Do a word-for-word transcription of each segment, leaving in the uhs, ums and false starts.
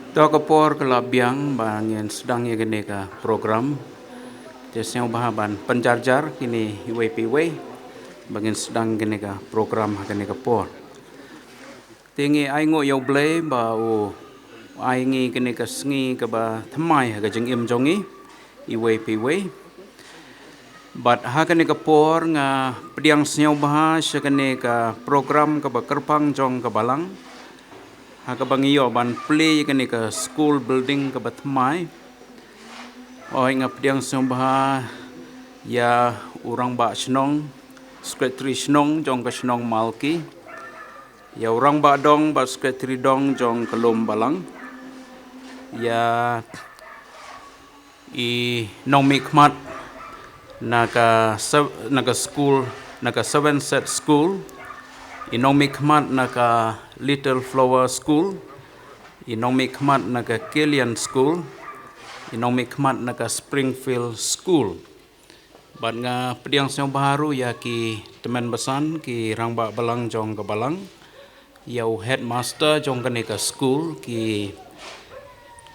To ka por ka la biang ba ngin sdang ïa kane ka program. Te sngewbha ban pynjarjar kine iwei pa iwei ba ngin sdang kane ka program ha kane ka por. Te ngi ai nguh ïa U Blei ba u ai ngi kane ka sngi kaba thymmai ha ka jingim jong ngi iwei pa iwei. Bad ha kane ka por nga pdiang sngewbha sha kane ka program kaba kyrpang jong ka balang, ha kaba ngi ïoh ban plie ïa kane ka school building kaba thymmai. Oi, nga pdiang sngewbha ïa u rangbah shnong, secretary shnong jong ka shnong Malki, ïa u rangbah dong bad secretary dong jong ka lum balang, ïa i nongmihkhmat na ka sev-, na ka school, na ka Seven Set School, i nongmihkhmat na ka Little Flower School, i nongmihkhmat na ka Killian School, i nongmihkhmat na ka Springfield School. Bad nga pdiang sngewbha ruh ïa ki tymmen basan, ki rangbah balang jong ka balang, ïa u headmaster jong kane ka school, ki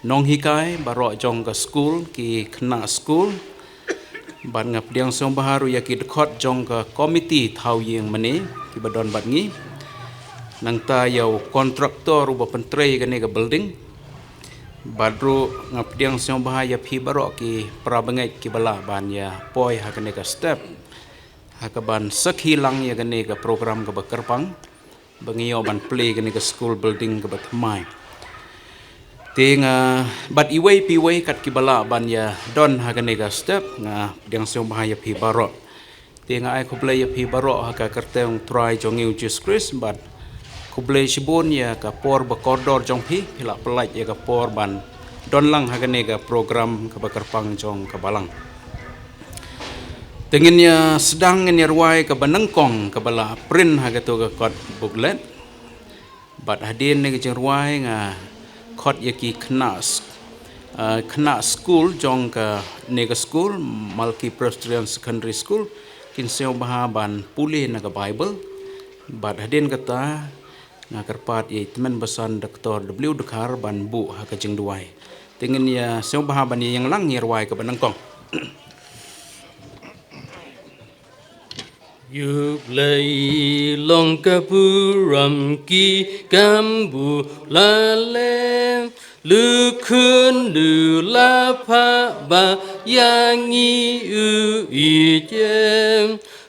nonghikai baroh jong ka school, ki khynnah school. Bad nga pdiang sngewbha ruh ïa ki dkhot jong ka komiti thaw ïing mane kiba don bad ngi. Nangta ïa u contractor uba pyntrei kane ka building. Bad ruh nga pdiang sngewbha ïa phi baroh ki para bangeit kiba lah ban ïa poi ha kane ka step, ha kaban sakhi lang ïa kane ka program kaba kyrpang, ba ngi ïoh ban plie kane ka school building kaba thymmai. Te nga, bad iwei pa iwei kat kiba lah ban ïa don ha kane ka step, nga pdiang sngewbha ïa phi baroh. Te nga ai khublei ïa phi baroh ha ka kyrteng Trai jong ngi u Jisu Khrist, bad khublei shibun ïa ka por ba kordor jong phi, phi la pyllait ïa ka por ban don lang ha kane ka program kaba kyrpang jong ka balang. Te ngin ïa sdang, ngin ïa rwai kaba nyngkong kaba la print ha kato ka kot booklet. Bad hadien ne ka jingrwai nga khot ïa ki khynnah s-, ah, khynnah skul jong kane ka skul, Malki Presbyterian Secondary School, kin sngewbha ban pule na ka Bible. Bad hadien kata nga kyrpad ïa i tymmen basan Doktor W Dkhar ban buh ha ka jingduwai. Te ngin ïa sngewbha ban ïa ïeng lang, ïa rwai kaba nyngkong. Ïa U Blei long ka burom, ki kam bun la leh, la khun, la phah ba ïa ngi u ïeit.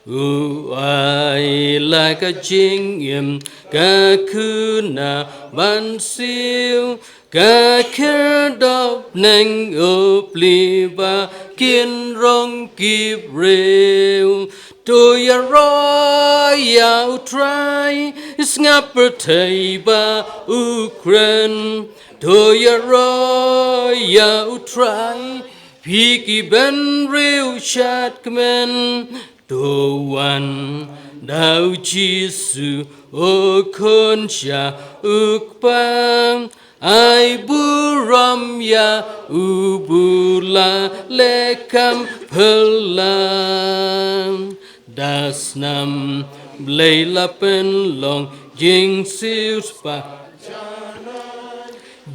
U ai la ka jingim, ka khun na ban siew, ka khyrdop neng, u plie ba kin rong ki briew. To ïaroh ïa U Trai, sngap pyrthei ba u kren. To ïaroh ïa U Trai, phi ki bynriew shad kmen. To wan da U Jisu, u khun sha U Kpa, ai burom ïa u ba u la leh kam phylla. Da snam Blei la pynlong, jingsiew spah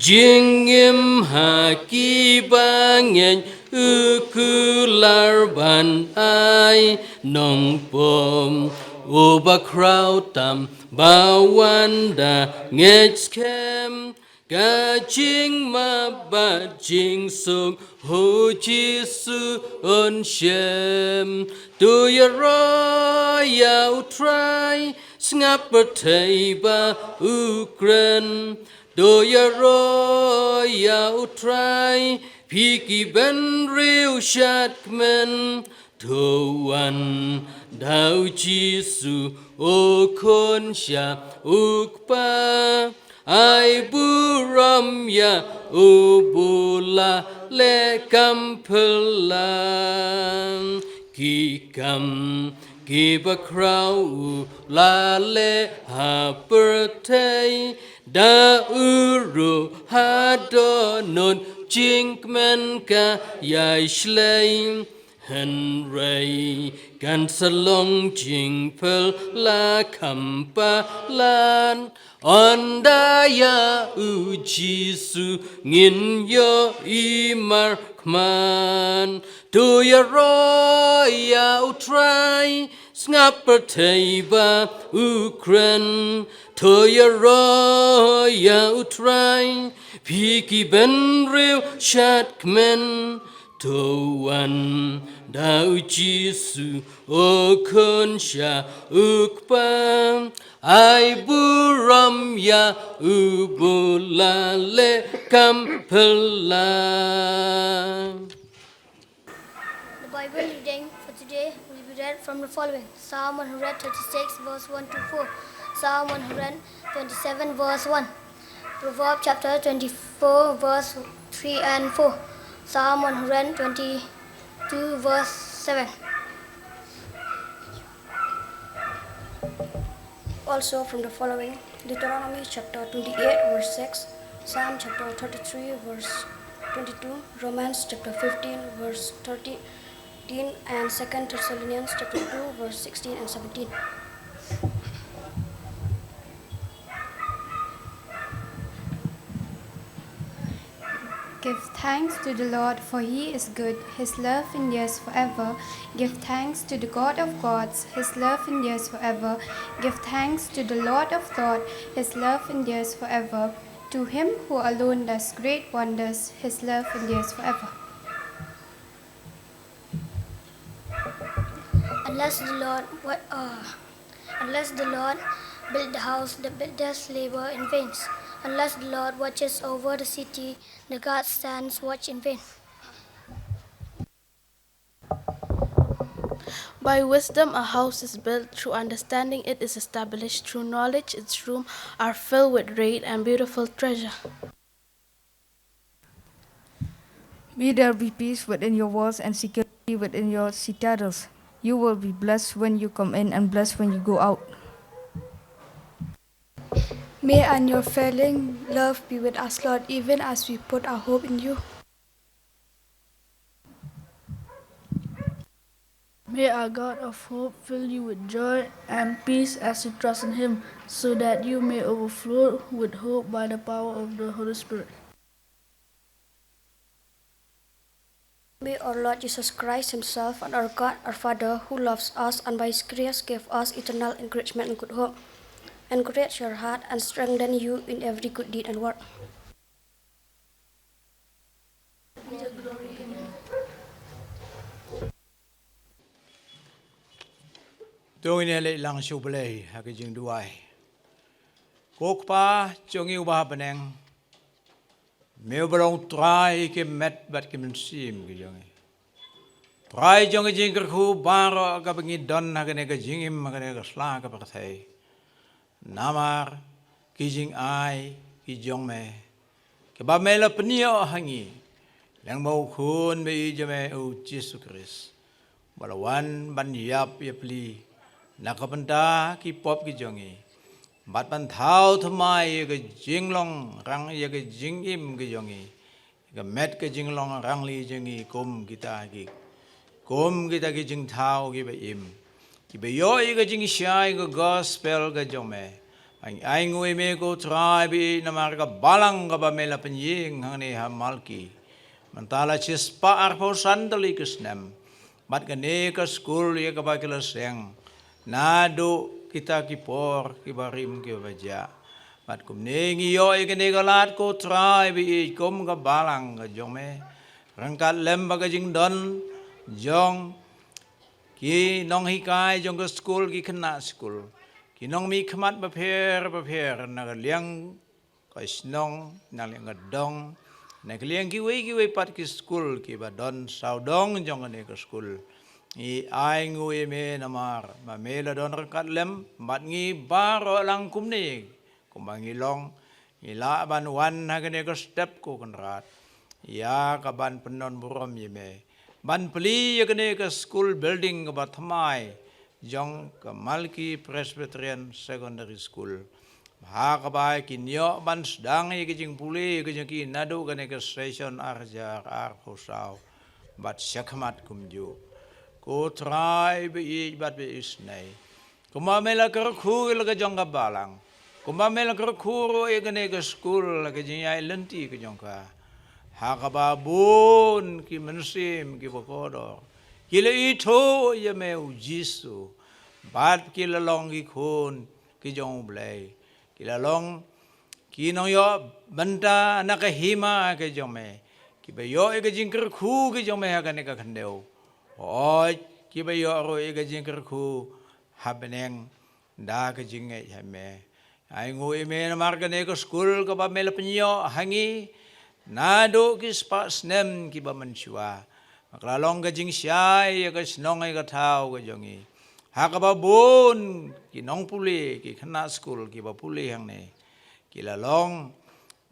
jingim ha ki bangeit, u kular ban ai nongpop, uba khraw tam ba wan da ngeit skhem. Ka jingmap bad jingsuk, ha U Jisu un shem. To ïaroh ïa U Trai, sngap pyrthei ba u kren. To ïaroh ïa U Trai, phi ki bynriew shad kmen. To wan da U Jisu, u khun sha U Kpa, ai burom ïa u ba u la leh kam phylla. Ki kam kiba khraw u la leh ha pyrthei, da u ruh ha dohnud jingkmen ka ïai shlei. Hynrei kan sa long jingphylla kham palat, ynda ïa u Jisu ngin ïohi markhmat. To ïaroh ïa u Trai, sngap pyrthei bad u kren. To ïaroh ïa u Trai, phi ki bynriew shadkmen. To wan da u Jisu, u Khun sha u Kpa. Ai burom ïa u, ba u la leh kham palat. The Bible reading for today will be read from the following: Psalm one hundred thirty-six, verse one to four, Psalm one hundred twenty-seven, verse one, Proverbs chapter twenty-four, verse three and four, Psalm one hundred twenty-two, verse seven. Also from the following: Deuteronomy chapter twenty-eight, verse six, Psalm chapter thirty-three, verse twenty-two, Romans chapter fifteen, verse thirteen, and Second Thessalonians chapter two, verse sixteen and seventeen. Give thanks to the Lord, for he is good. His love endures forever. Give thanks to the God of gods. His love endures forever. Give thanks to the Lord of lords. His love endures forever. To him who alone does great wonders, his love endures forever. Unless the Lord, what, uh, unless the Lord build the house, the builders labor in vain. Unless the Lord watches over the city, the guard stands watch in vain. By wisdom a house is built, through understanding it is established, through knowledge its rooms are filled with great and beautiful treasure. May there be peace within your walls and security within your citadels. You will be blessed when you come in and blessed when you go out. May your unfailing love be with us, Lord, even as we put our hope in you. May our God of hope fill you with joy and peace as you trust in him, so that you may overflow with hope by the power of the Holy Spirit. May our Lord Jesus Christ himself and our God, our Father, who loves us and by his grace gave us eternal encouragement and good hope, encourage your heart and strengthen you in every good deed and work. To ngin ïa leit lang sha U Blei ha ka jingduwai. Ko Kpa jong ngi uba ha bneng, me uba long Trai ki met bad ki mynsiem ki jong ngi. Trai jong ki jingkyrkhu baroh kaba ngi don ha kane ka jingim, ha kane ka sla ka pyrthei. Namar ki jingai ki jong me, kiba me la pynïoh ha ngi lyngba u Khun ba ïeit jong me, u Jisu Khrist, ba la wan ban ïap ïapli na ka bynta ki pop ki jong ngi, bad ban thaw thymmai ïa ka jinglong rang, ïa ka jingim ki jong ngi, ka met ka jinglong rangli jong ngi kum kita ki, kum kita ki jingthaw kiba im, kiba ïoh ïa ka jingshai ka gospel ka jong me. Ai, ai nguh ïa me ko Trai ba ïeit namar ka balang kaba me la pynïeng hangne ha Malki. Mynta la shispah arphew san tylli ki snem. Bad kane ka skul ïa kaba ki la seng naduh kita ki por kiba rim kiba jia. Bad kumne ngi ïoh ïa kane ka lad ko Trai ba ïeit kum ka balang ka jong me, ryngkat lem bad ka jingdon jong ki nonghikai jong ka skul, ki khynnah skul, ki nongmihkhmat bapher bapher na ka liang ka shnong, na ka liang ka dong, na ka liang kiwei kiwei pat ki skul kiba don sawdong jong kane ka skul. Ngi ai nguh ïa me namar ba me la don ryngkat lem bad ngi baroh lang kumne, kumba ngi long, ngi lah ban wan ha kane ka step ko Kynrad ïa ka ban pyndonburom ïa me, ban plie ïa kane ka skul building kaba thymmai jong ka Malki Presbyterian Secondary School, ha kaba kin ïoh ban sdang ïa ka jingpule ka jong ki naduh kane ka session ar hajar arphew saw bad shakhmat kumjuh. Ko Trai ba ïeit bad ba isnei. Kumba me la kyrkhu ïa la ka jong ka balang, kumba me la kyrkhu ruh ïa kane ka skul ha ka jingïaid lynti ka jong ka, ha kaba bun ki mynsiem kiba kordor ki la ithuh ïa me, U Jisu, bad ki la long ki khun ki jong U Blei. Ki la long ki nongïoh bynta na ka hima ka jong me, kiba ïoh ïa ka jingkyrkhu ka jong me ha kane ka khyndew. Hooid, kiba ïoh ruh ïa ka jingkyrkhu ha bneng da ka jingngeit ha me. Ai nguh ïa me namar kane ka skul kaba me la pynïoh ha ngi naduh ki spah snem kiba mynshuwa. Ka la long ka jingshai ïa ka shnong ïa ka thaw ka jong ngi, ha kaba bun ki nongpule, ki khynnah skul kiba pule hangne, ki la long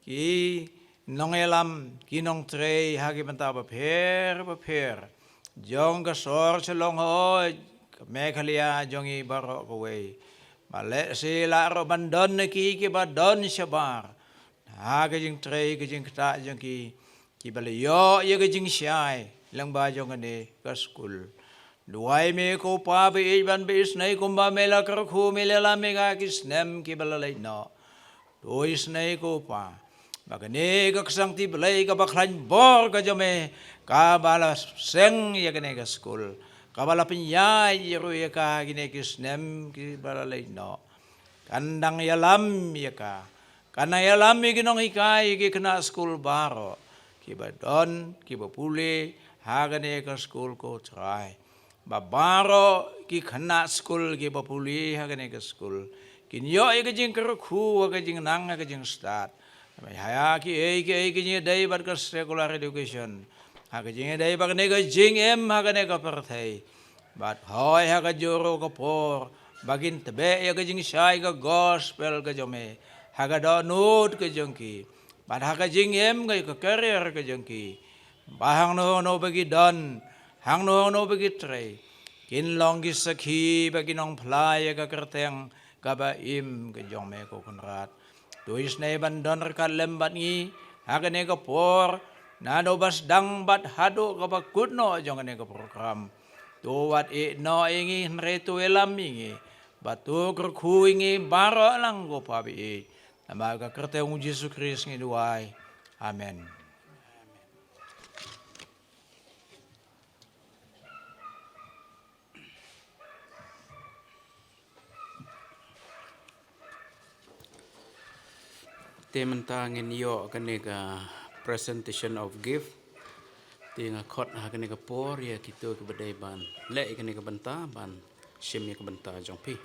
ki nongïalam, ki nongtrei ha ki bynta bapher bapher jong ka sor Shillong, hooid, ka Meghalaya jong ngi baroh kawei. Ba lehse lah ruh ban don na ki kiba don shabar ha ka jingtrei ka jingktah jong ki, kiba la ïoh ïa ka jingshai lyngba jong kane ka skul. Duwai me ko Pa ba ïeit bad ba isnei, kumba me la kyrkhu, me la ïalam ïa ka ha ki snem kiba la leit noh. To isnei ko Pa ba kane ka ksangti Blei kaba khlaiñ bor ka jong me, kaba la seng ïa kane ka skul, kaba la pynïaid ruh ïa ka ha kine ki snem kiba la leit noh, kan dang ïalam ïa ka, kan dang ïalam ïa ki nonghikai, ïa ki khynnah skul baroh kiba don, kiba pule ha kane ka skul ko Trai. Ba baroh ki khynnah skul kiba pule ha kane ka skul kin ïoh ïa ka jingkyrkhu ha ka jingnang, ha ka jingstad. Namar ha kiei kiei ki jingïadei bad ka secular education, ha ka jingïadei bad kane ka jingim ha kane ka pyrthei. Bad hooid, ha kajuh ruh ka por ba kin tbeh ïa ka jingshai ka gospel ka jong me ha ka dohnud ka jong ki, bad ha ka jingim ka, ka career ka jong ki, ba hangno hangno ba ki don, hangno hangno ba ki trei, kin long ki sakhi ba ki nongphla ïa ka kyrteng kaba im ka jong me ko Kynrad. To isnei ban don ryngkat lem bad ngi ha kane ka por, naduh ba sdang bad haduh kaba kut noh jong kane ka program. To wat ïehnoh ïa ngi, hynrei to ïalam ïa ngi, bad to kyrkhu ïa ngi baroh lang ko Pa ba ïeit. Namar ka kyrteng U Jisu Khrist ngi duwai. Amen. Te mynta ngin ïoh kane ka presentation of gift. Te nga khot ha kane ka por ïa kito kiba dei ban leh ïa kane ka bynta, ban shim ïa ka bynta jong phi.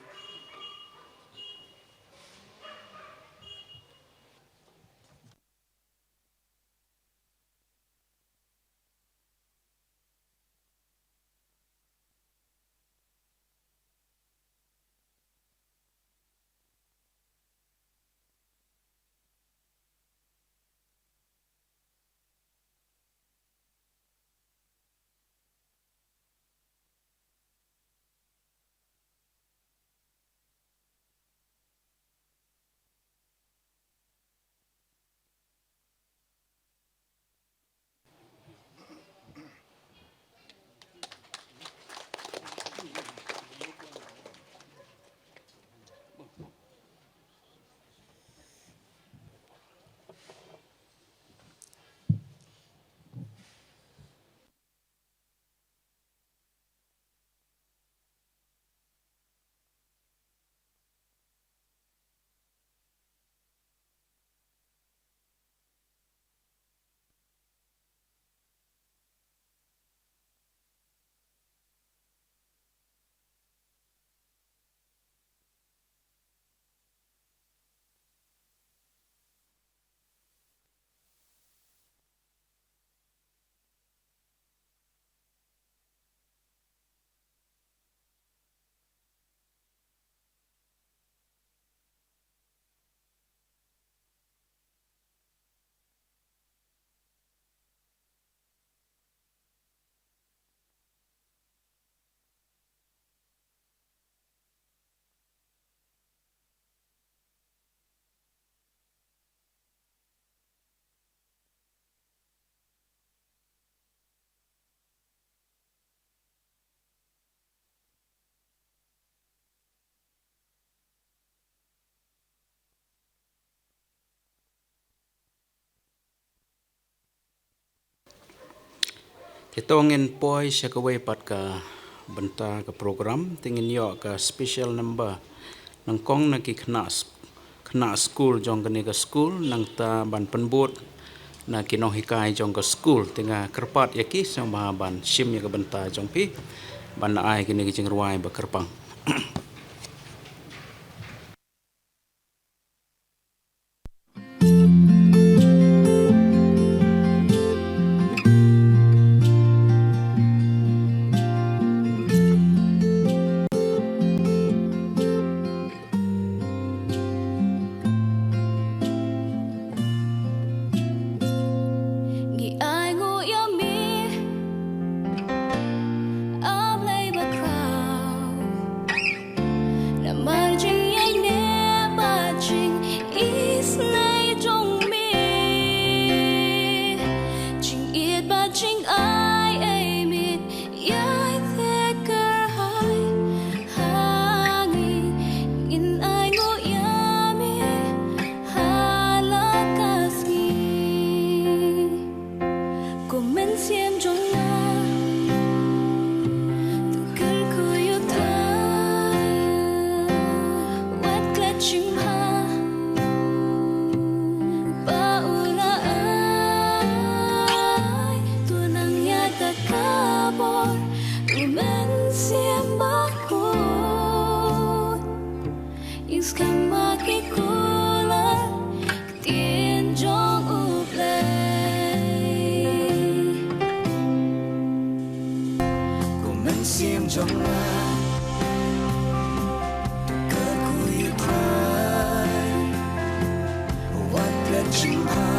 Te to ngin poi sha kawei pat ka bynta ka program, te ngin ïoh ka special number nyngkong na ki khynnah s-, khynnah skul jong kane ka skul, nangta ban pynbud na ki nonghikai jong ka skul. Te nga kyrpad ïa ki sngewbha ban shim ïa ka bynta jong phi ban ai kine ki jingrwai ba kyrpang. Ngi ai nguh ïa me, A Blei bakhraw. Namar jingïaineh bad jingisynei jong me, jingit bad jingai ei me ïai thikkhang ha ngi. Ngin ai nguh ïa me ha la ka sngi. Ko Mynsiem jong nga, to kyrkhu ïa u Trai. Wat klet jingbha ba u la ai, to nang ïada ka bor, ko Mynsiem Bakhuid. Ïeng skhem ha ki kular ktien jong U Blei. Ko Mynsiem jong nga, kyrkhu ïa u Trai. Wat klet jingbha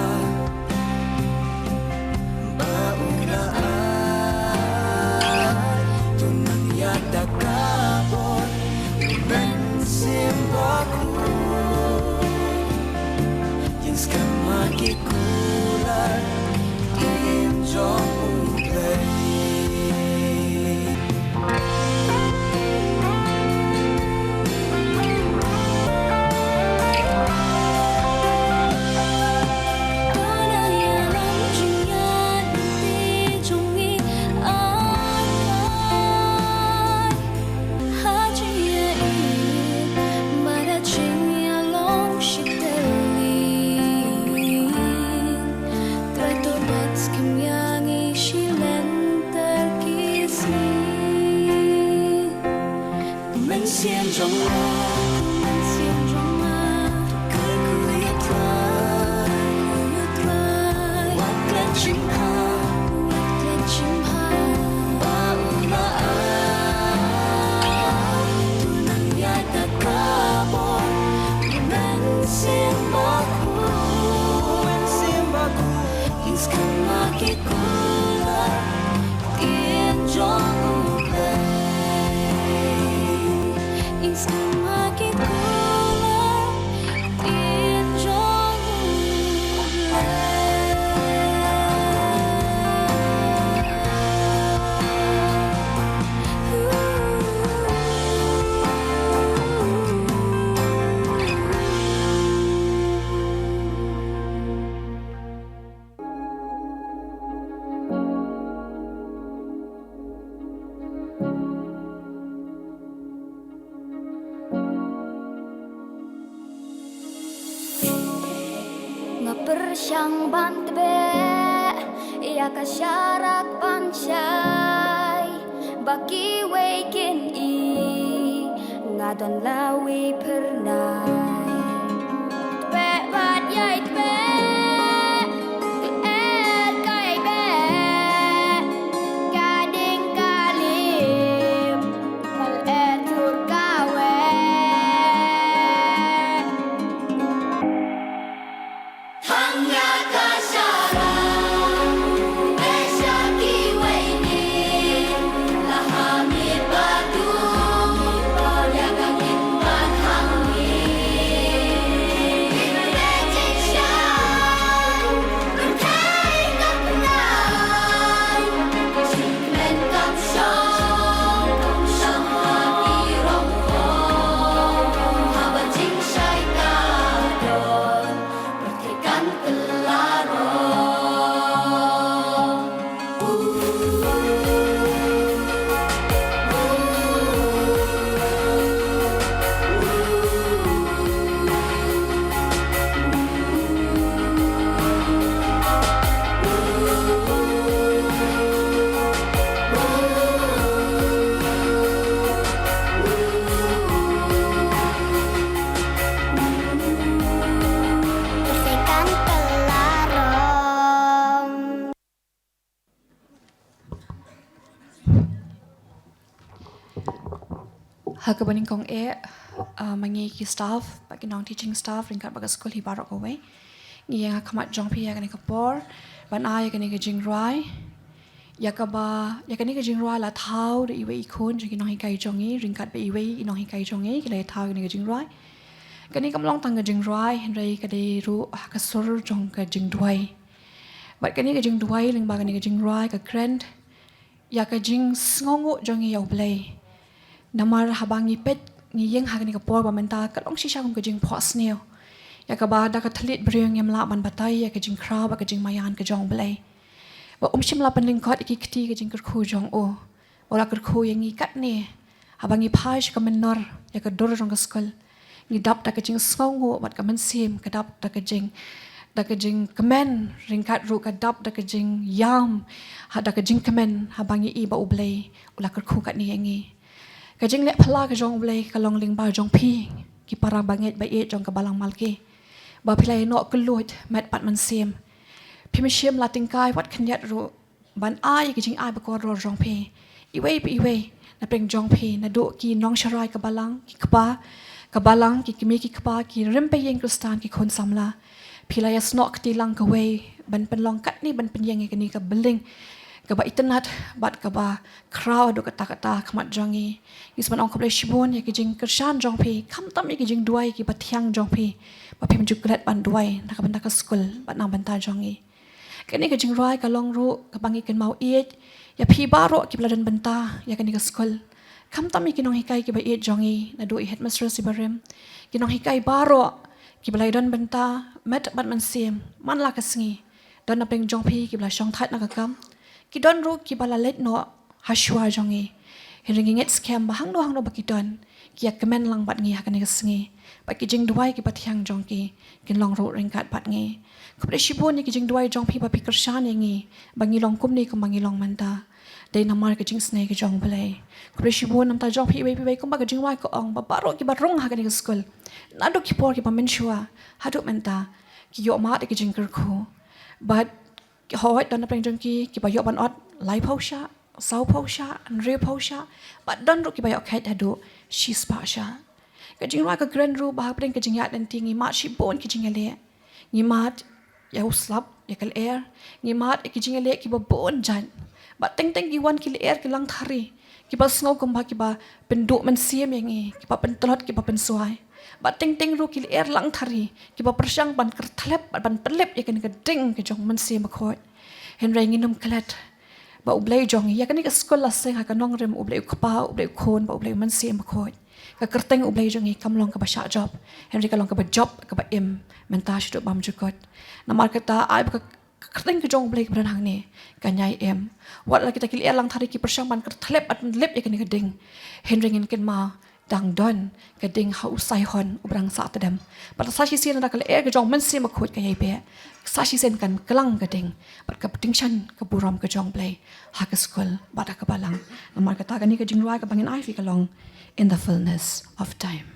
ba u la ai, to nang ïada ka bor, ko Mynsiem Bakhuid. Ïeng skhem ha ki kular ktien jong U Blei. Mynsiem jong nga, mynsiem jong nga, kyrkhu ïa u Trai, kyrkhu ïa u Trai. Wat klet jingbha, wat klet jingbha ba u la ai, to nang ïada ka bor, Mynsiem Bakhuid, Mynsiem Bakhuid. Ïeng skhem ha ki kular ktien jong U Blei. Ïeng skhem ha ki kular ktien jong U Blei. Nga pyrshang ban tbeh ïa ka sharak ban shai ba kiwei kin i nga don la wi phyrnai. Tbeh bad ïai tbeh, ka er kai beh, ka ding ka lim, ka er tur ka weh. Hangya ka sharak, eh, sha kiwei ni, la ha mi badu, ïa ka ngin ban hang ni. Ngin beh jing sha Ha kaba nyngkong eh, ah, ma ngi ki staff, bad ki non-teaching staff, ryngkat bad ka skul hi baroh kawei, ngi ïeng ha khmat jong phi ïa kane ka por ban ai ïa kane ka jingrwai, ïa kaba, ïa kane ka jingrwai la thaw da iwei i khun jong ki nonghikai jong ngi, ryngkat bad iwei i nonghikai jong ngi, ki la ïa thaw ïa kane ka jingrwai. Kane kam long tang ka jingrwai, hynrei ka dei ruh ha ka sur jong ka jingduwai. Bad kane ka jingduwai lyngba kane ka jingrwai ka kren ïa ka jingsngewnguh jong ngi ïa U Blei. Namar haba ngi peit, ngi ïeng ha kane ka por ba mynta, ka long shisha kum ka jingphohsniew, ïa kaba da ka thylliej briew ngim lah ban batai ïa ka jingkhraw bad ka jingmaïan ka jong U Blei. Ba um shym la pynlyngkot ïa ki kti ka jingkyrkhu jong u. U la kyrkhu ïa ngi katne, haba ngi phai sha ka mynnor, ïa ka dur jong ka skul, ngi dap da ka jingsngewnguh bad ka mynsiem, ka dap da ka jing, da ka jingkmen, ryngkat ruh ka dap da ka jingïam, ha da ka jingkmen, haba ngi i ba U Blei u la kyrkhu katne ïa ngi. Ka jingleh phylla ka jong U Blei ka long lyngba jong phi, ki para bangeit ba ïeit jong ka balang Malki, ba phi la ïa noh kylluid met bad mynsiem. Phim shym la tyngkai wat khyndiat ruh ban ai ïa ka jingai bakordor jong phi, iwei pa iwei na pdeng jong phi, naduh ki nongsharai ka balang, ki kpa ka balang, ki kmie ki kpa, ki rympei ïing Khristan, ki khun samla. Phi la ïasnoh kti lang kawei ban pynlong katne, ban pynïeng ïa kane ka building kaba itynnad bad kaba khraw haduh katta katta ha khmat jong ngi. Ngi sngewbha ban ong khublei shibun ïa ki jingkyrshan jong phi, khamtam ïa ki jingduwai kiba thiang jong phi, ba phim ju klet ban duwai na ka bynta ka skul bad na ka bynta jong ngi. Kane ka jingrwai ka long ruh kaba ngi kynmaw ïeit ïa phi baroh kiba la don bynta ïa kane ka skul. Khamtam ïa ki nonghikai kiba ïeit jong ngi, naduh i headmistress iba rim, ki nonghikai baroh kiba la don bynta met bad mynsiem man la ka sngi. Don na pdeng jong phi kiba la shongthait na ka kam, ki don ruh kiba la leit noh ha shuwa jong ngi. Hynrei ngi ngeit skhem ba hangno hangno ba ki don, ki ïa kmen lang bad ngi ha kane ka sngi, bad ki jingduwai kiba thiang jong ki kin long ruh ryngkat bad ngi. Khublei shibun ïa ki jingduwai jong phi ba phi kyrshan ïa ngi ba ngi long kumne kumba ngi long mynta. Dei namar ka jingisynei ka jong U Blei. Khublei shibun na ka bynta jong phi iwei pa iwei, kumba ka jingrwai ka ong, ba baroh kiba rung ha kane ka skul, naduh ki por kiba mynshuwa haduh mynta, ki ïoh mad ïa ki jingkyrkhu. Bad hooid, don na pdeng jong ki kiba ïoh ban ot laiphew shah, sawphew shah, hynriewphew shah, bad don ruh kiba ïoh kheit haduh shispah shah. Ka jingrwai ka kren ruh ba hapdeng ka jingïaid lynti ngi mad shibun ki jingïaleh. Ngi mad ïa u slap, ïa ka lyer, ngi mad ïa ki jingïaleh kiba bun jait. Bad teng teng ki wan ki lyer ki langthari, kiba sngew kumba kiba pynduh mynsiem ïa ngi, kiba pyntlot, kiba pynswai. Bad teng teng ruh ki lyer langthari kiba pyrshang ban kyrthlep bad ban pynlip ïa kane ka ding ka jong U Mynsiem Bakhuid. Hynrei ngin ym klet ba U Blei jong ngi, ïa kane ka skul la seng ha ka nongrim U Blei U Kpa, U Blei U Khun bad U Blei U Mynsiem Bakhuid. Ka kyrteng U Blei jong ngi kam long kaba shah jop, hynrei ka long kaba jop, kaba im mynta shaduh bymjukut. Namar kata, ai ba ka kyrteng ka jong U Blei kaba don hangne kan ïai im. Wat la kita ki lyer langthari ki pyrshang ban kyrthlep bad pynlip ïa kane ka ding, hynrei ngin kynmaw dang don ka ding ha u Saihon uba dang sah tdem. Bad sa shisien da ka lyer ka jong U Mynsiem Bakhuid ka ïai beh, sa shisien kan klang ka ding bad ka pyntyngshaiñ ka burom ka jong U Blei ha ka skul bad ha ka balang. Namar kata, kane ka jingrwai kaba ngin ai phi ka long In the Fullness of Time.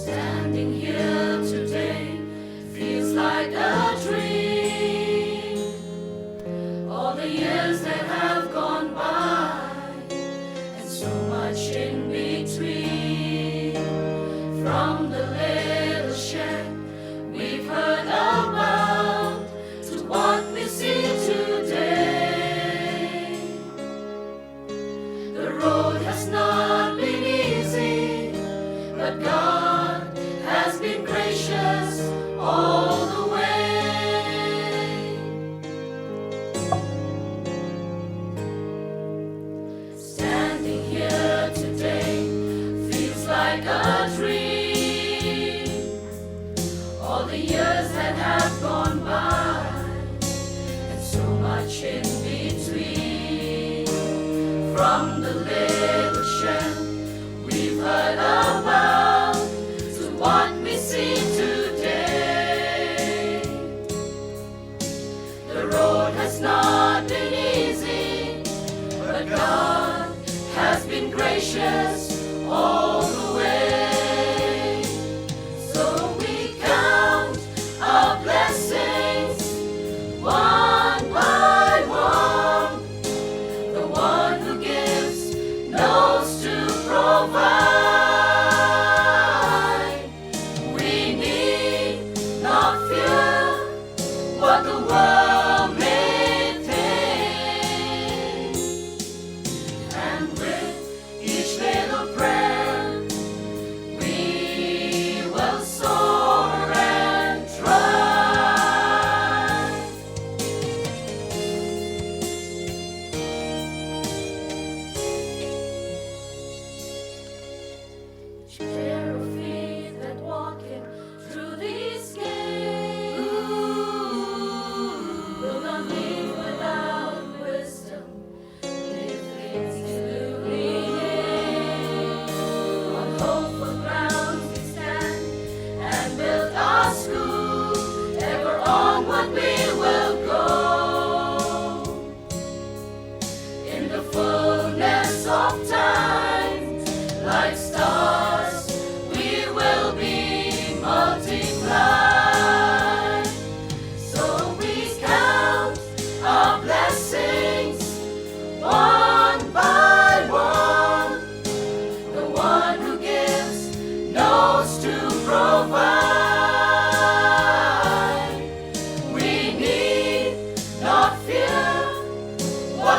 Standing here today feels like a dream. All the years that have gone by, and so much in between. From the little shed we've heard about to what we see today. The road has not been easy, but God has been gracious all the way. Standing here today feels like a dream. All the years that have gone by, and so much in between. From the little shed we've heard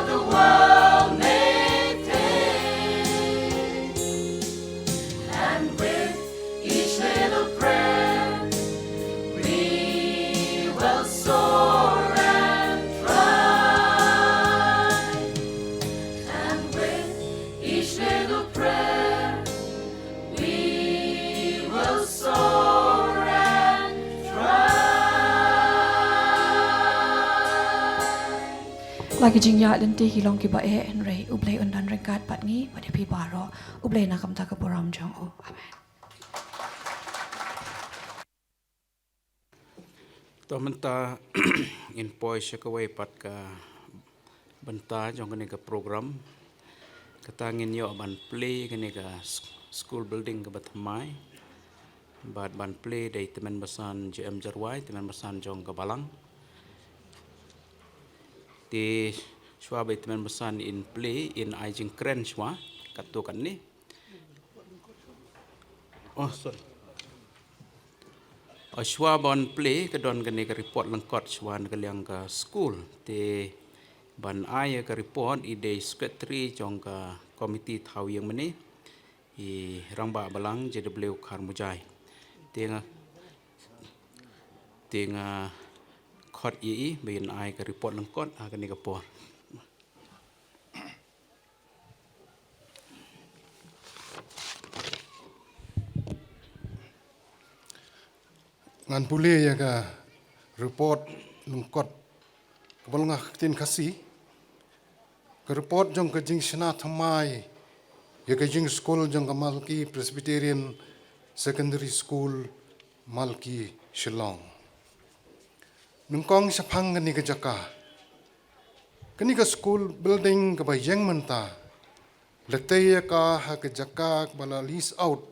The world may fade, and with each little prayer, we will soar and thrive. And with each little prayer, we will soar and thrive. La ki jingïaid lynti ki long kiba eh, hynrei U Blei un don ryngkat bad ngi bad ïa phi baroh. U Blei na ka bynta ka burom jong u. Amen. To mynta ngin poi sha kawei pat ka bynta jong kane ka program. Kata ngin ïoh ban plie kane ka s-, school building kaba thymmai. Bad ban plie da i Tymmen Basan J M Jyrwai, Tymmen Basan jong ka Balang. Te shuwa ba i Tymmen Basan in plie, in ai jingkren shuwa katto katne. Oh, sorry. Oh, shuwa ban plie ka don kane ka report lyngkot shuwa na ka liang ka school. Te ban ai ka report i dei secretary jong ka committee thaw ïing mynne, i Rangbah Balang J W Kharmujai. Te nga, te nga khot ïa i ba in ai ka report lyngkot ha kane ka por. Ngan pule ïa ka report lyngkot kaba long ha ka ktien Khasi. Ka report jong ka jingshna thymmai ïa ka jingskul jong ka Malki Presbyterian Secondary School, Malki, Shillong. Nyngkong shaphang kane ka jaka. Kane ka school building kaba ïeng mynta, la tei ïa ka ha ka jaka kaba la lease out,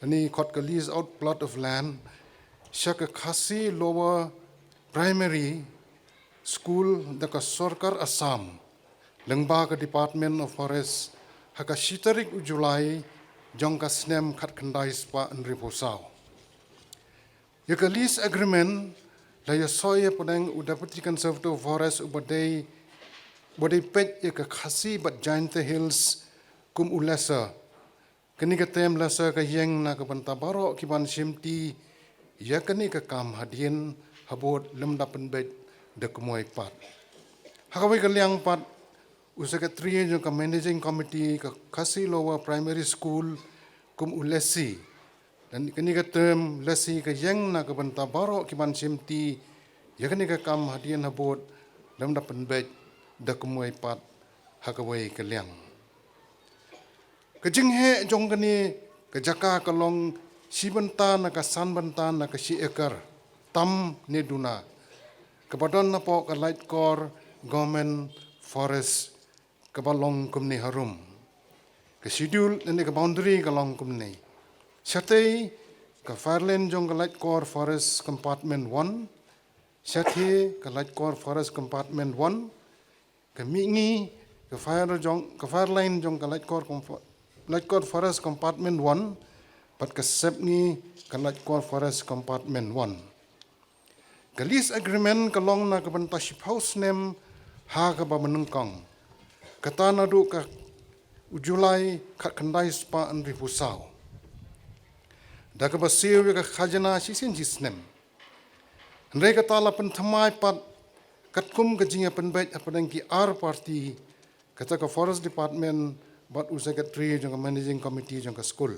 lane khot ka lease out plot of land, sha ka Khasi Lower Primary School da ka Sorkar Assam, lyngba ka Department of Forest, ha ka shi tarik u July jong ka snem khatkhyndai spah hynriewphew saw. Ïa ka lease agreement la ïasoi ïa pdeng u Deputy Conservator of Forest uba dei, uba dei peit ïa ka Khasi bad Jaintia Hills kum u lessor. Kane ka term lessor ka ïeng na ka bynta baroh kiban shimti ïa kane ka kam hadien habud lymda pynbeit da kumwei pat. Ha kawei ka liang pat, u secretary jong ka managing committee ka Khasi Lower Primary School kum u lessee. Lane kane ka term lessee ka ïeng na ka bynta baroh kiban shimti ïa kane ka kam hadien habud lymda pynbeit da kumwei pat ha kawei ka liang. Ka jingheh jong kane ka jaka ka long shi bynta na ka san bynta na ka shi ekar tam ne duna, kaba don napoh ka Laitkor Government Forest kaba long kumne harum. Ka schedule lane ka boundary ka long kumne. Shatei ka fire line jong ka Laitkor Forest Compartment one, shatei ka Laitkor Forest Compartment one, ka mihngi ka fire jong, ka fire line jong ka Laitkor Compa-, Laitkor Forest Compartment one, bad ka sepngi ka Laitkor Forest Compartment one. Ka lease agreement ka long na ka bynta shiphew snem ha kaba mynnyngkong. Kata naduh ka u July khatkhyndai spah hynriewphew saw. Da kaba siew ïa ka khajna shisien shi snem. Hynrei kata la pynthymmai pat katkum ka jingïapynbeit hapdeng ki ar party, kata ka Forest Department bad u secretary jong ka managing committee jong ka school.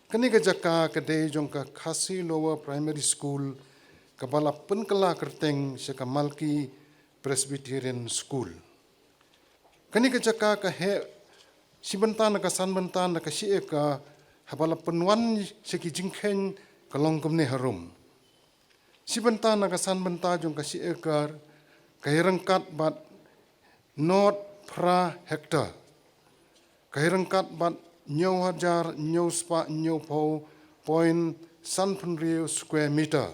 Kane ka jaka ka dei jong ka Khasi Lower Primary School kaba la pynkylla kyrteng sha ka Malki Presbyterian School. Kane ka jaka ka heh shi bynta na ka san bynta na ka shi ekar, haba la pynwan sha ki jingkheiñ ka long kumne harum. Shi bynta na ka san bynta jong ka shi ekar ka ïaryngkat bad nod phra hektar. Ka ïaryngkat bad hynñiew hajar hynñiew spah hynñiewphew point sanphew hynriew square meter.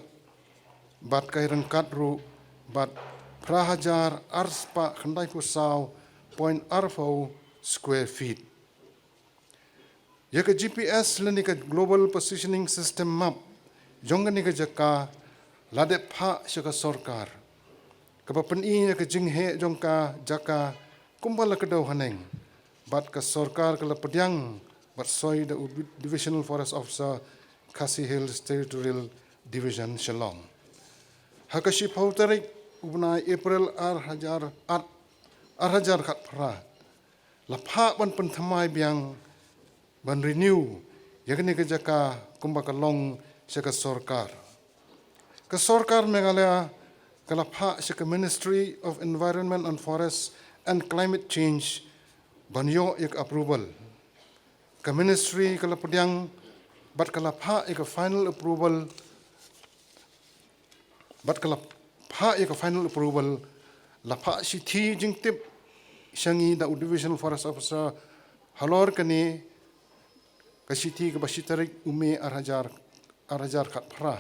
Bad ka ïaryngkat ruh bad phra hajar ar spah khyndaiphew saw point arphew square feet. Ïa ka G P S lane ka Global Positioning System map jong kane ka jaka la dep phah sha ka sorkar. kaba pyni ïa ka jingheh jong ka jaka kumba la kdew haneng, bad ka sorkar ka la pdiang bad soi da u Divisional Forest Officer, Khasi Hills Territorial Division, Shillong. Ha ka shiphew tarik u bnai April ar hajar, ar hajar khatphra, la phah ban pynthymmai biang, ban renew ïa kane ka jaka kumba ka long sha ka sorkar. Ka sorkar Meghalaya ka la phah sha ka Ministry of Environment and Forest and Climate Change ban ïoh ïa ka approval. Ka ministry ka la pdiang bad ka la phah ïa ka final approval, bad ka la phah ïa ka final approval, la phah shithi jingtip sha ngi da u Divisional Forest Officer halor kane ka shithi kaba shi tarik u May ar hajar, ar hajar khatphra,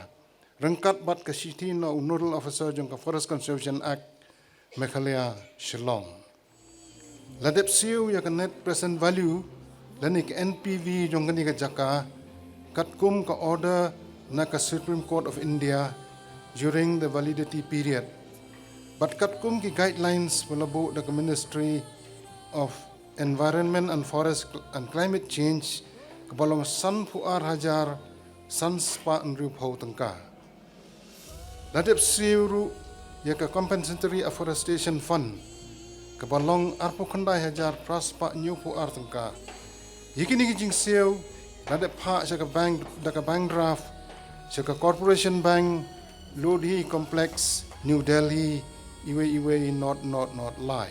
ryngkat bad ka shithi na u Nodal Officer jong ka Forest Conservation Act, Meghalaya, Shillong. La dep siew ïa ka net present value lane ka N P V jong kane ka jaka katkum ka order na ka Supreme Court of India during the validity period, bad katkum ki guidelines ba la buh da ka Ministry of Environment and Forest and Climate Change, kaba long sanphew ar hajar san spah hynriewphew tyngka. La dep siew ruh ïa ka Compensatory Afforestation Fund kaba long arphew khyndai hajar phra spah hynñiewphew ar tyngka. Ïa kine ki jingsiew la dep phah sha ka bank da ka bank draft sha ka Corporation Bank, Lodhi Complex, New Delhi, iwei iwei not not not lai.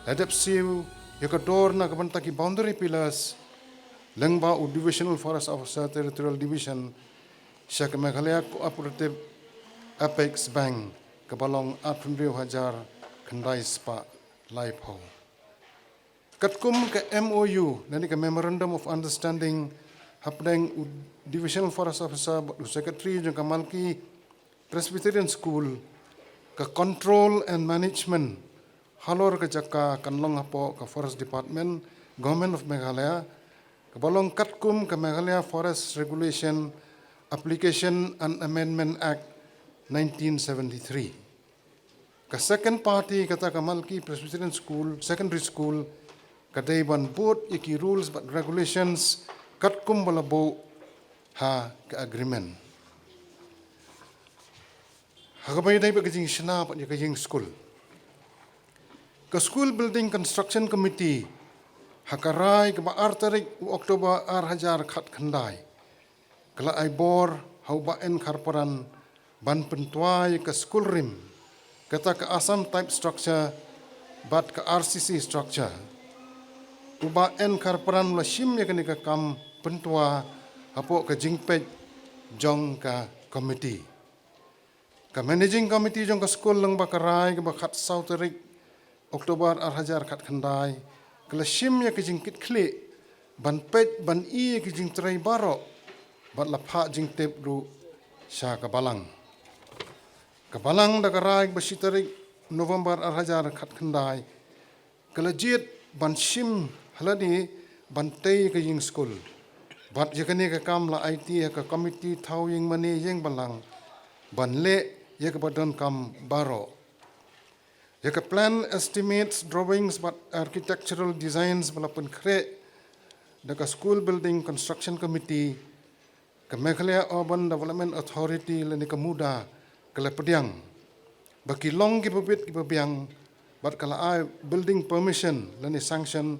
La dep siew ïa ka dor na ka bynta ki boundary pillars lyngba u Divisional Forest Officer, Territorial Division, sha ka Meghalaya Cooperative Apex Bank kaba long arphew hynriew hajar khyndai spah laiphew. Katkum ka M O U lane ka Memorandum of Understanding hapdeng u Divisional Forest Officer bad u Secretary jong ka Malki Presbyterian School, ka control and management halor ka jaka kan long hapoh ka Forest Department, Government of Meghalaya, kaba long katkum ka Meghalaya Forest Regulation Application and Amendment Act nineteen seventy-three. Ka second party kata ka Malki Presbyterian School, Secondary School, ka dei ban bud ïa ki rules bad regulations katkum ba la buh ha ka agreement. Ha kaba ïadei bad ka jingshna bad ïa ka ïing skul, ka School Building Construction Committee ha ka rai kaba ar tarik u October ar hajar khatkhyndai, ka la ai bor ha u Bah N Kharpran ban pyntwa ïa ka skul rim, kata ka Assam type structure bad ka R C C structure. U Bah N Kharpran u la shim ïa kane ka kam pyntwa hapoh ka jingpeit jong ka committee. Ka Managing Committee jong ka skul lyngba ka rai kaba khatsaw tarik October ar hajar khatkhyndai, ka la shim ïa ka jingkitkhlieh ban peit ban i ïa ka jingtrei baroh bad la phah jingtip ruh sha ka Balang. Ka Balang da ka rai kaba shi tarik November ar hajar khatkhyndai, ka la jied ban shim ha lade ban tei ka ïing skul. Bad ïa kane ka kam la aiti ha ka Committee Thaw Ïing Mane Ïing Balang ban leh ïa kaba donkam baroh. Ïa ka plan, estimates, drawings bad architectural designs ba la pynkhreh da ka School Building Construction Committee, ka Meghalaya Urban Development Authority lane ka MUDA ka la pdiang ba ki long kiba bit kiba biang, bad ka la ai building permission lane sanction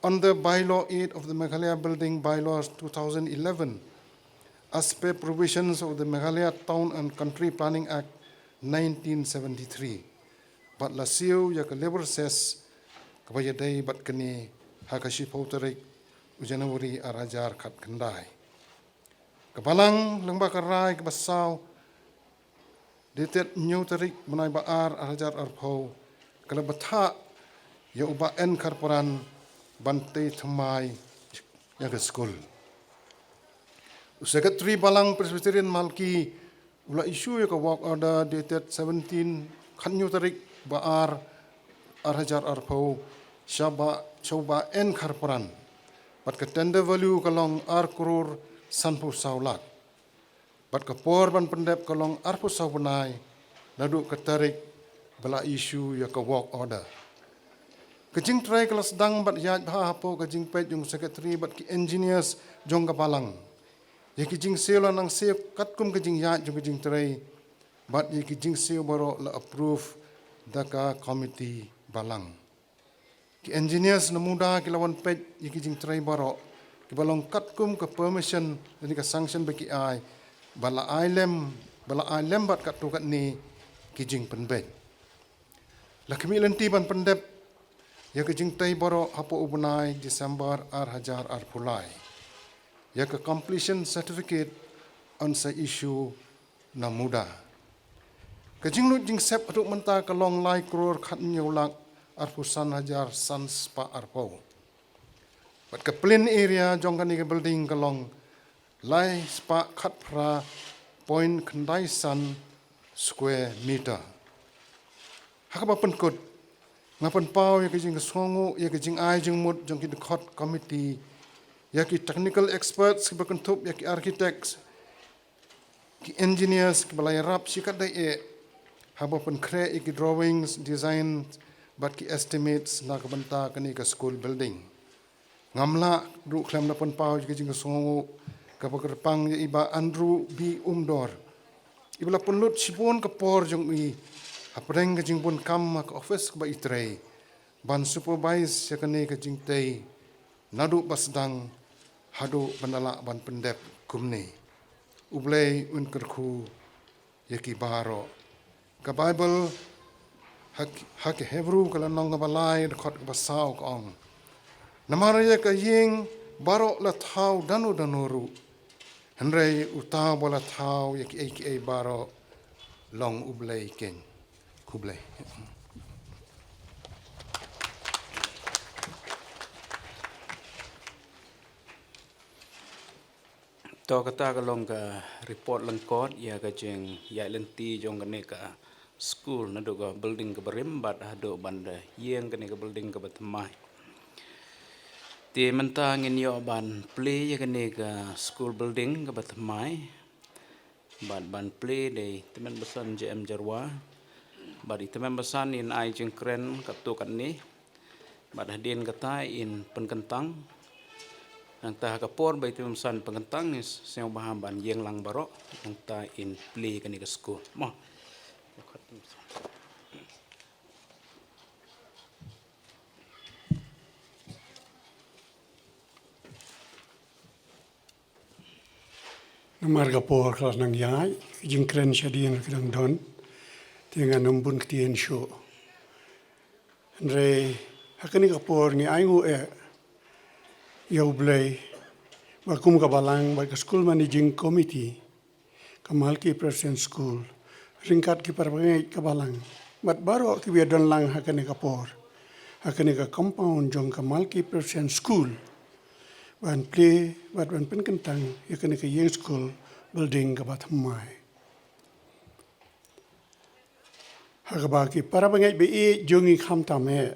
under Bylaw eight of the Meghalaya Building Bylaws two thousand eleven, as per provisions of the Meghalaya Town and Country Planning Act nineteen seventy-three. Bad la siew ïa ka labour cess kaba ïadei bad kane ha ka shiphew tarik u January ar hajar khatkhyndai. Ka Balang lyngba ka rai kaba saw, dated hynñiew tarik bnai ba ar ar hajar arphew, ka la bthah ïa u Bah N Kharpran ban tei thymmai ïa ka skul. U Secretary Balang Presbyterian Malki u la issue ïa ka work order dated seventeen, khathynñiew tarik ba ar ar hajar arphew, sha u Bah, sha u Bah N Kharpran. Bad ka tender value ka long ar klur sanphew saw lak. Bad ka por ban pyndep ka long arphew saw bnai naduh ka tarik ba la issue ïa ka work order. Ka jingtrei ka la sdang bad ïaid bha hapoh ka jingpeit jong u secretary bad ki engineers jong ka balang. Ïa ki jingsiew la nang siew katkum ka jingïaid jong ka jingtrei bad ïa ki jingsiew baroh la approve da ka committee balang. Ki engineers na MUDA ki la wan peit ïa ki jingtrei baroh kiba long katkum ka permission lane ka sanction ba ki ai, ba la ai lem, ba la ai lem bad katto katne ki jingpynbeit. La khmih lynti ban pyndep ïa ka jingtrei baroh hapoh u bnai December ar hajar arphew lai. Ïa ka completion certificate yn sa issue na MUDA. Ka jinglut jingsep haduh mynta ka long lai klur khathynñiew lak arphew san hajar san spah arphew. Bad ka plain area jong kane ka building ka long lai spah khatphra point khyndai san square meter. Ha kaba pynkut, nga pynpaw ïa ka jingsngewnguh, ïa ka jingai jingmut jong ki dkhot committee, ïa ki technical experts kiba kynthup ïa ki architects, ki engineers kiba la ïarap shikatdei eh haba pynkhreh ïa ki drawings, designs bad ki estimates na ka bynta kane ka school building. Ngam lah ruh khlem da pynpaw ïa ka jingsngewnguh kaba kyrpang ïa i Bah Andrew B Umdor, iba la pynlut shibun ka por jong i hapdeng ka jingbun kam ha ka office kaba i trei ban supervise ïa kane ka jingtei naduh ba sdang haduh ban da lah ban pyndep kumne. U Blei un kyrkhu ïa ki baroh. Ka Baibl ha, ha ki Hebru ka lynnong kaba lai, dkhot kaba saw ka ong, namar ïa ka ïing baroh la thaw dano dano ruh, hynrei uta uba la thaw ïa kiei kiei baroh long U Blei keiñ. Khublei. To, kata ka long ka report lyngkot ïa ka jingïaid lynti jong kane ka skul, naduh ka building kaba rim bad haduh ban da ïeng kane ka building kaba thymmai. Te mynta ngin ïoh ban plie ïa kane ka skul building kaba thymmai bad ban plie da i Tymmen Basan J M Jyrwa bad i Tymmen Basan in ai jingkren katto katne. Bad hadien kata in pynkyntang. Nangta ha ka por ba i Tymmen Basan pynkyntang, ngin sngewbha ban ïeng lang baroh, nangta in plie kane ka skul. Mo. Namar ka por ka la nang ïaid, ka jingkren shadien ka dang don, te ngan ym bun ktien shuh. Hynrei ha kane ka por ngi ainguh eh ïa U Blei ba kum ka balang bad ka School Managing Committee, ka Malki Presbyterian School, ryngkat ki parabangeit ka balang bad baroh kiba ïadon lang ha kane ka por ha kane ka compound jong ka Malki Presbyterian School, ban plie bad ban pynkyntang ïa kane ka ïing skul building kaba thymmai. Ha kaba ki parabangeit ba ïeit jong ngi khamtam eh,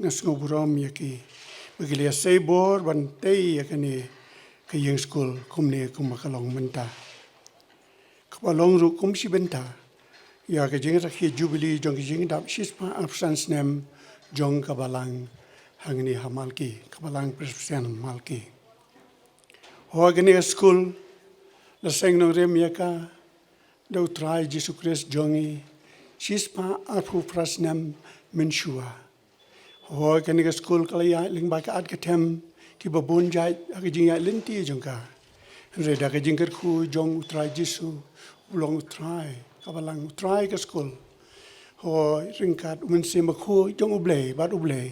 nga sngewburom ïa ki ba ki la ïasei bor ban tei ïa kane ka ïing skul kumne kumba ka long mynta, kaba long ruh kum shi bynta ïa ka jingrakhe jubili jong ka jingdap shispah arphew san snem jong ka balang hangne ha Malki, ka Balang Presbyterian Malki. Ho kane ka skul la seng nongrim ïa ka da U Trai Jisu Khrist jong ngi shispah arphew phra snem mynshuwa. Ho kane ka skul ka la ïaid lyngba ka at ka them kiba bun jait ha ka jingïaid lynti jong ka. Hynrei da ka jingkyrkhu jong U Trai Jisu, u long U Trai ka balang, U Trai ka skul. Ho ryngkat U Mynsiem Bakhuid jong U Blei bad U Blei,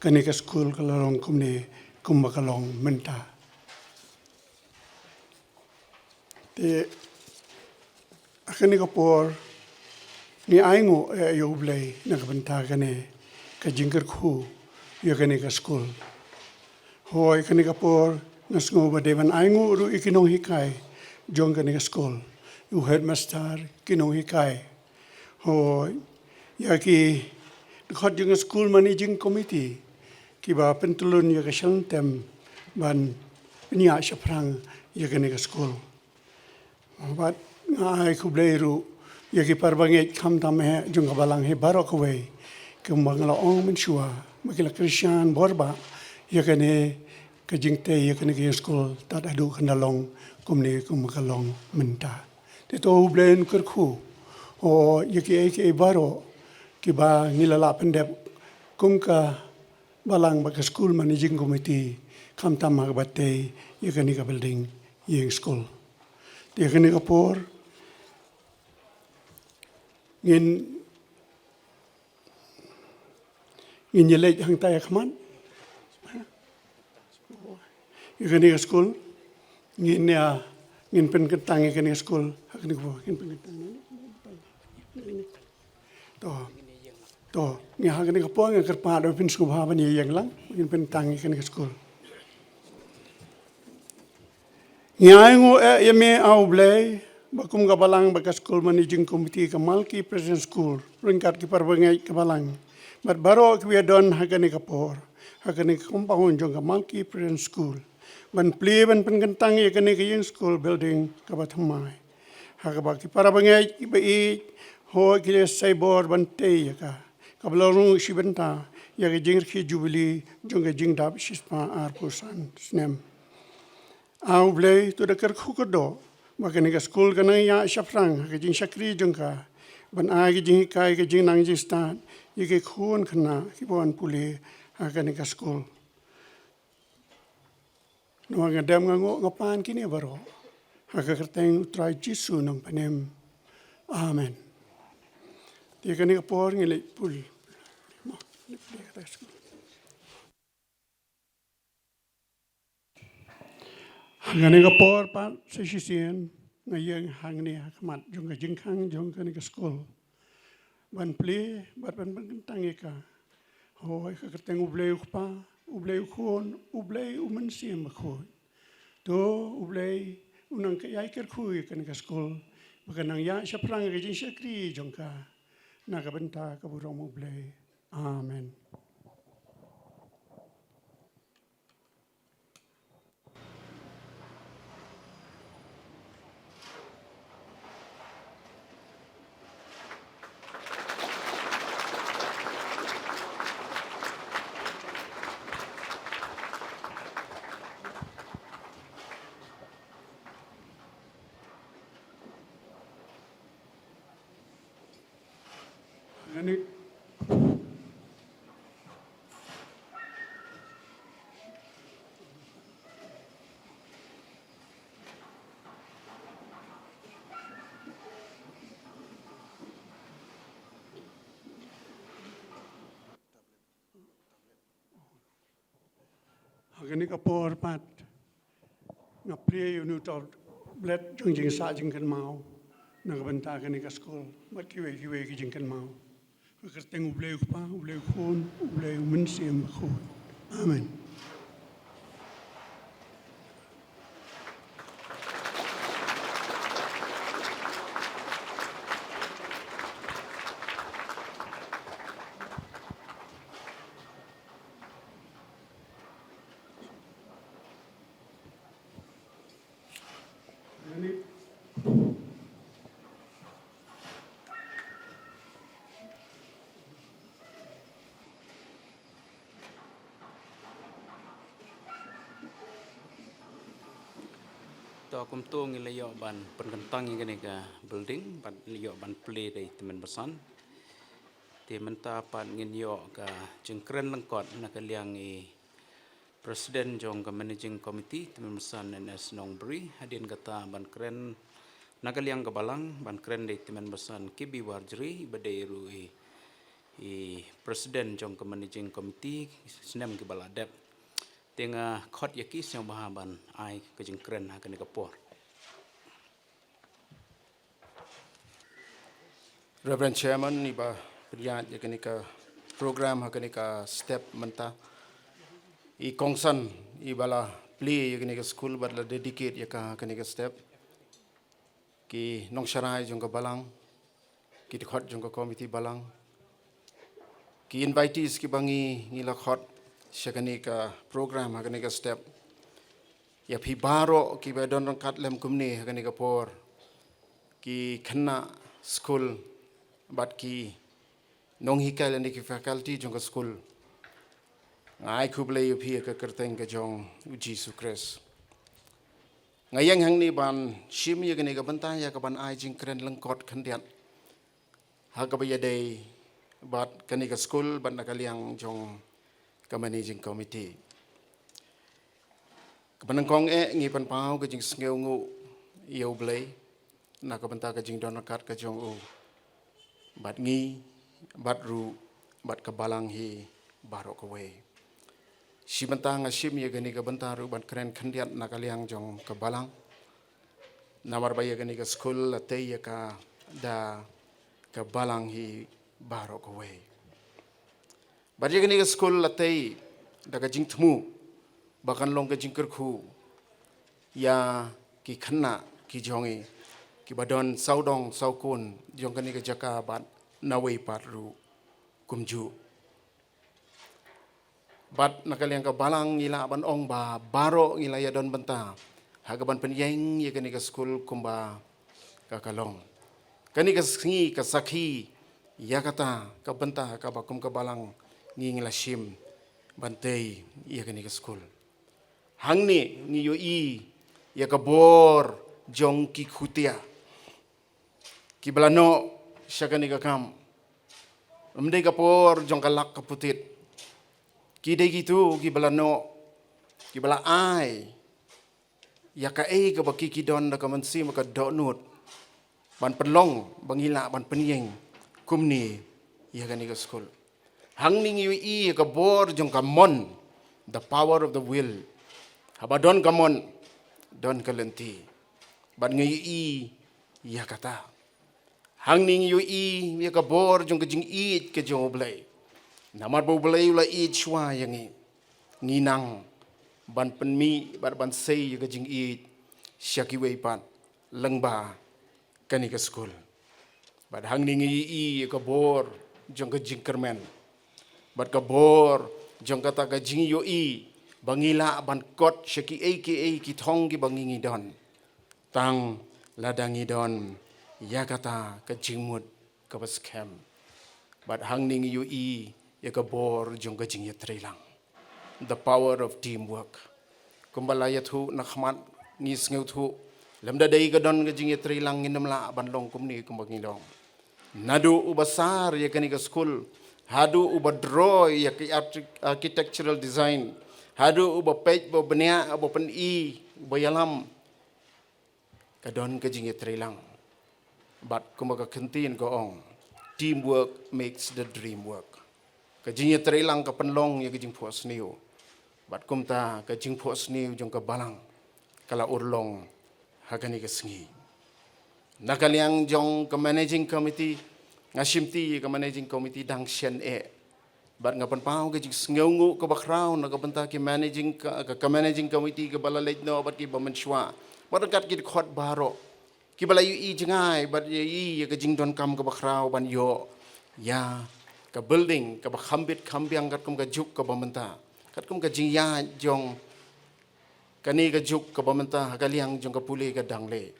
kane ka skul ka la long kumne kumba ka long mynta. Te ha kane ka por ngi ainguh eh ïa U Blei na ka bynta kane ka jingkyrkhu ïa kane ka skul. Hooid, kane ka por nga sngew ba dei ban ainguh ruh ïa ki nonghikai jong kane ka skul, u headmaster, ki nonghikai. Hooid, ïa ki dkhot jong ka School Managing Committee kiba pyntyllun ïa ka shaltem ban pynïaid shaphrang ïa kane ka skul. Bad nga ai khublei ruh ïa ki para bangeit khamtam eh jong ka balang hi baroh kawei, kumba nga la ong mynshuwa, ba ki la kyrshan bor bha ïa kane ka jingtei ïa kane ka ïingskul tad haduh kan da long kumne kumba ka long mynta. Te to U Blei un kyrkhu ïa kiei kiei baroh kiba ngi la lah pyndep kum ka balang bad ka school managing committee, khamtam ha kaba tei ïa kane ka building ïingskul. Te ïa kane ka por ngin ngin ïaleit hangta ïa khmat. Ïa kane ka school ngin ïa, ngin pynkyntang ïa kane ka school ha kane ka por, ngin pynkyntang. To. To, ngi ha kane ka por ngi kyrpad ba phin sngewbha ban ïa ïeng lang, ngin pyntang ïa kane ka school. Ngi ainguh eh ïa me A U Blei, ba kum ka balang bad ka school managing committee ka Malki Presbyterian School, ryngkat ki para bangeit ka balang bad baroh kiba ïadon ha kane ka por ha kane ka compound jong ka Malki Presbyterian School, ban plie ban pynkyntang ïa kane ka ïingskul building kaba thymmai, ha kaba ki para bangeit kiba ïeit hooid ki la sei bor ban tei ïa ka, kaba la rung shi bynta ïa ka jingrkhie jubili jong ka jingdap shispah arphew san snem. A U Blei, to da kyrkhu kyrdoh ba kane ka school kan nang ïaid shaphrang ha ka jingshakri jong ka, ban ai ka jinghikai, ka jingnang jingstad ïa ki khun khynnah kiba wan pule ha kane ka school. Namar nga dem nga nguh nga pan kine baroh ha ka kyrteng U Trai Jisu Nongpynim. Amen. Te kane ka por ngi leit pule. Ha kane ka por pat sa shisien nga ïeng hangne ha khmat jong ka jingkhang jong kane ka school, ban plie bad ban pynkyntang ïa ka, hooid, ha ka kyrteng U Blei U Kpa, U Blei U Khun, U Blei U Mynsiem Bakhuid. To U Blei un nang ïai kyrkhu ïa kane ka school ba kan nang ïaid shaphrang ïa ka jingshakri jong ka, na ka bynta ka burom U Blei. Amen. Ha kane ka por pat nga plie ïa une u tablet jong jingsah jingkynmaw na ka bynta kane ka school bad kiwei kiwei ki jingkynmaw. Ha ka kyrteng U Blei U Kpa, U Blei U Khun, U Blei U Mynsiem Bakhuid. Amen. To kumto ngi la ïoh ban pynkyntang ïa kane ka building, bad la ïoh ban plie da i tymmen basan. Te mynta pat ngin ïoh ka jingkren lyngkot na ka liang i President jong ka Managing Committee, tymmen basan N S Nongbri, hadien kata ban kren na ka liang ka balang, ban kren da i tymmen basan K B Warjri, ba dei ruh i, i President jong ka Managing Committee, snem kiba la dep. Te nga khot ïa ki sngewbha ban ai ka jingkren ha kane ka por. Reverend Chairman, iba pynïaid ïa kane ka program ha kane ka step mynta. I kongsan iba la plie ïa kane ka school bad la dedicate ïa ka ha kane ka step. Ki nongsharai jong ka balang, ki dkhot jong ka committee balang, ki invitees kiba ngi, ngi la khot sha kane ka program ha kane ka step. Ïa phi baroh kiba don ryngkat lem kumne ha kane ka por, ki khynnah skul bad ki nonghikai lane ki faculty jong ka skul. Nga ai khublei ïa phi ha ka kyrteng ka jong U Jisu Khrist. Nga ïeng hangne ban shim ïa kane ka bynta ïa ka ban ai jingkren lyngkot khyndiat ha kaba ïadei bad kane ka skul bad na ka liang jong ka managing committee. Kaba nyngkong eh ngi pynpaw ka jingsngewnguh ïa U Blei na ka bynta ka jingdonryngkat ka jong u bad ngi, bad ruh bad ka balang hi baroh kawei. Shi bynta nga shim ïa kane ka bynta ruh ban kren khyndiat na ka liang jong ka balang. Namar ba ïa kane ka skul la tei ïa ka da ka balang hi baroh kawei. Bad ïa kane ka skul la tei da ka jingthmu ba kan long ka jingkyrkhu ïa ki khynnah ki jong ngi kiba don sawdong sawkun jong kane ka jaka bad nawei pat ruh kumjuh. Bad na ka liang ka balang ngi lah ban ong ba baroh ngi la ïadon bynta ha ka ban pynïeng ïa kane ka skul kumba ka ka long. Kane ka sngi ka sakhi ïa kata ka bynta kaba kum ka balang ngi ngi la shim ban tei ïa kane ka skul. Hangne ngi ïohi ïa ka bor jong ki khutia kiba la noh sha kane ka kam. Ym dei ka por jong ka lak ka putit. Ki dei kito kiba la noh, kiba la ai ïa kaei kaba ki ki don da ka mynsiem ka dohnud ban pynlong ba ngi lah ban pynïeng kumne ïa kane ka skul. Hangne ngi ïohi ïa ka bor jong ka mon, the power of the will. Haba don ka mon, don ka lynti. Bad ngi ïohi ïa kata. Hangne ngi ïohi ïa ka bor jong ka jingïeit ka jong U Blei. Namar ba U Blei u la ïeit shuwa ïa ngi, ngi nang ban pynmih bad ban sei ïa ka jingïeit sha kiwei pat lyngba kane ka skul. Bad hangne ngi ïohi ïa ka bor jong ka jingkyrmen bad ka bor jong kata ka jingïohi ba ngi lah ban kot sha kiei kiei ki thong kiba ngi ngi don. Tang lada ngi don ïa kata ka jingmut kaba skhem. Bad hangne ngi ïohi ïa ka bor jong ka jingïatreilang, the power of teamwork. Kumba la ïathuh na khmat ngi sngewthuh, lymda dei ka don ka jingïatreilang ngin ym lah ban long kumne kumba ngi long. Naduh uba sar ïa kane ka skul, haduh uba draw ïa ka archi-, architectural design, haduh uba peit, uba bniah, uba pyni, uba ïalam, ka don ka jingïatreilang. Bad kumba ka ktien ka ong, teamwork makes the dream work. Ka jingïatreilang ka pynlong ïa ka jingphohsniew. Bad kumta ka jingphohsniew jong ka balang ka la urlong ha kane ka sngi. Na ka liang jong ka managing committee, nga shimti ka managing committee dang shen eh. Bad nga pynpaw ka jingsngewnguh kaba khraw na ka bynta ki managing ka, ka, ka managing committee kaba la leit noh bad kiba mynshuwa. Bad ryngkat ki dkhot baroh kiba la ïohi jngai bad ïohi ïa ka jingdonkam kaba khraw ban ïoh ïa ka building kaba kham bit kham biang katkum ka juk kaba mynta, katkum ka jingïaid jong kane ka juk kaba mynta ha ka liang jong ka pule ka dang leh.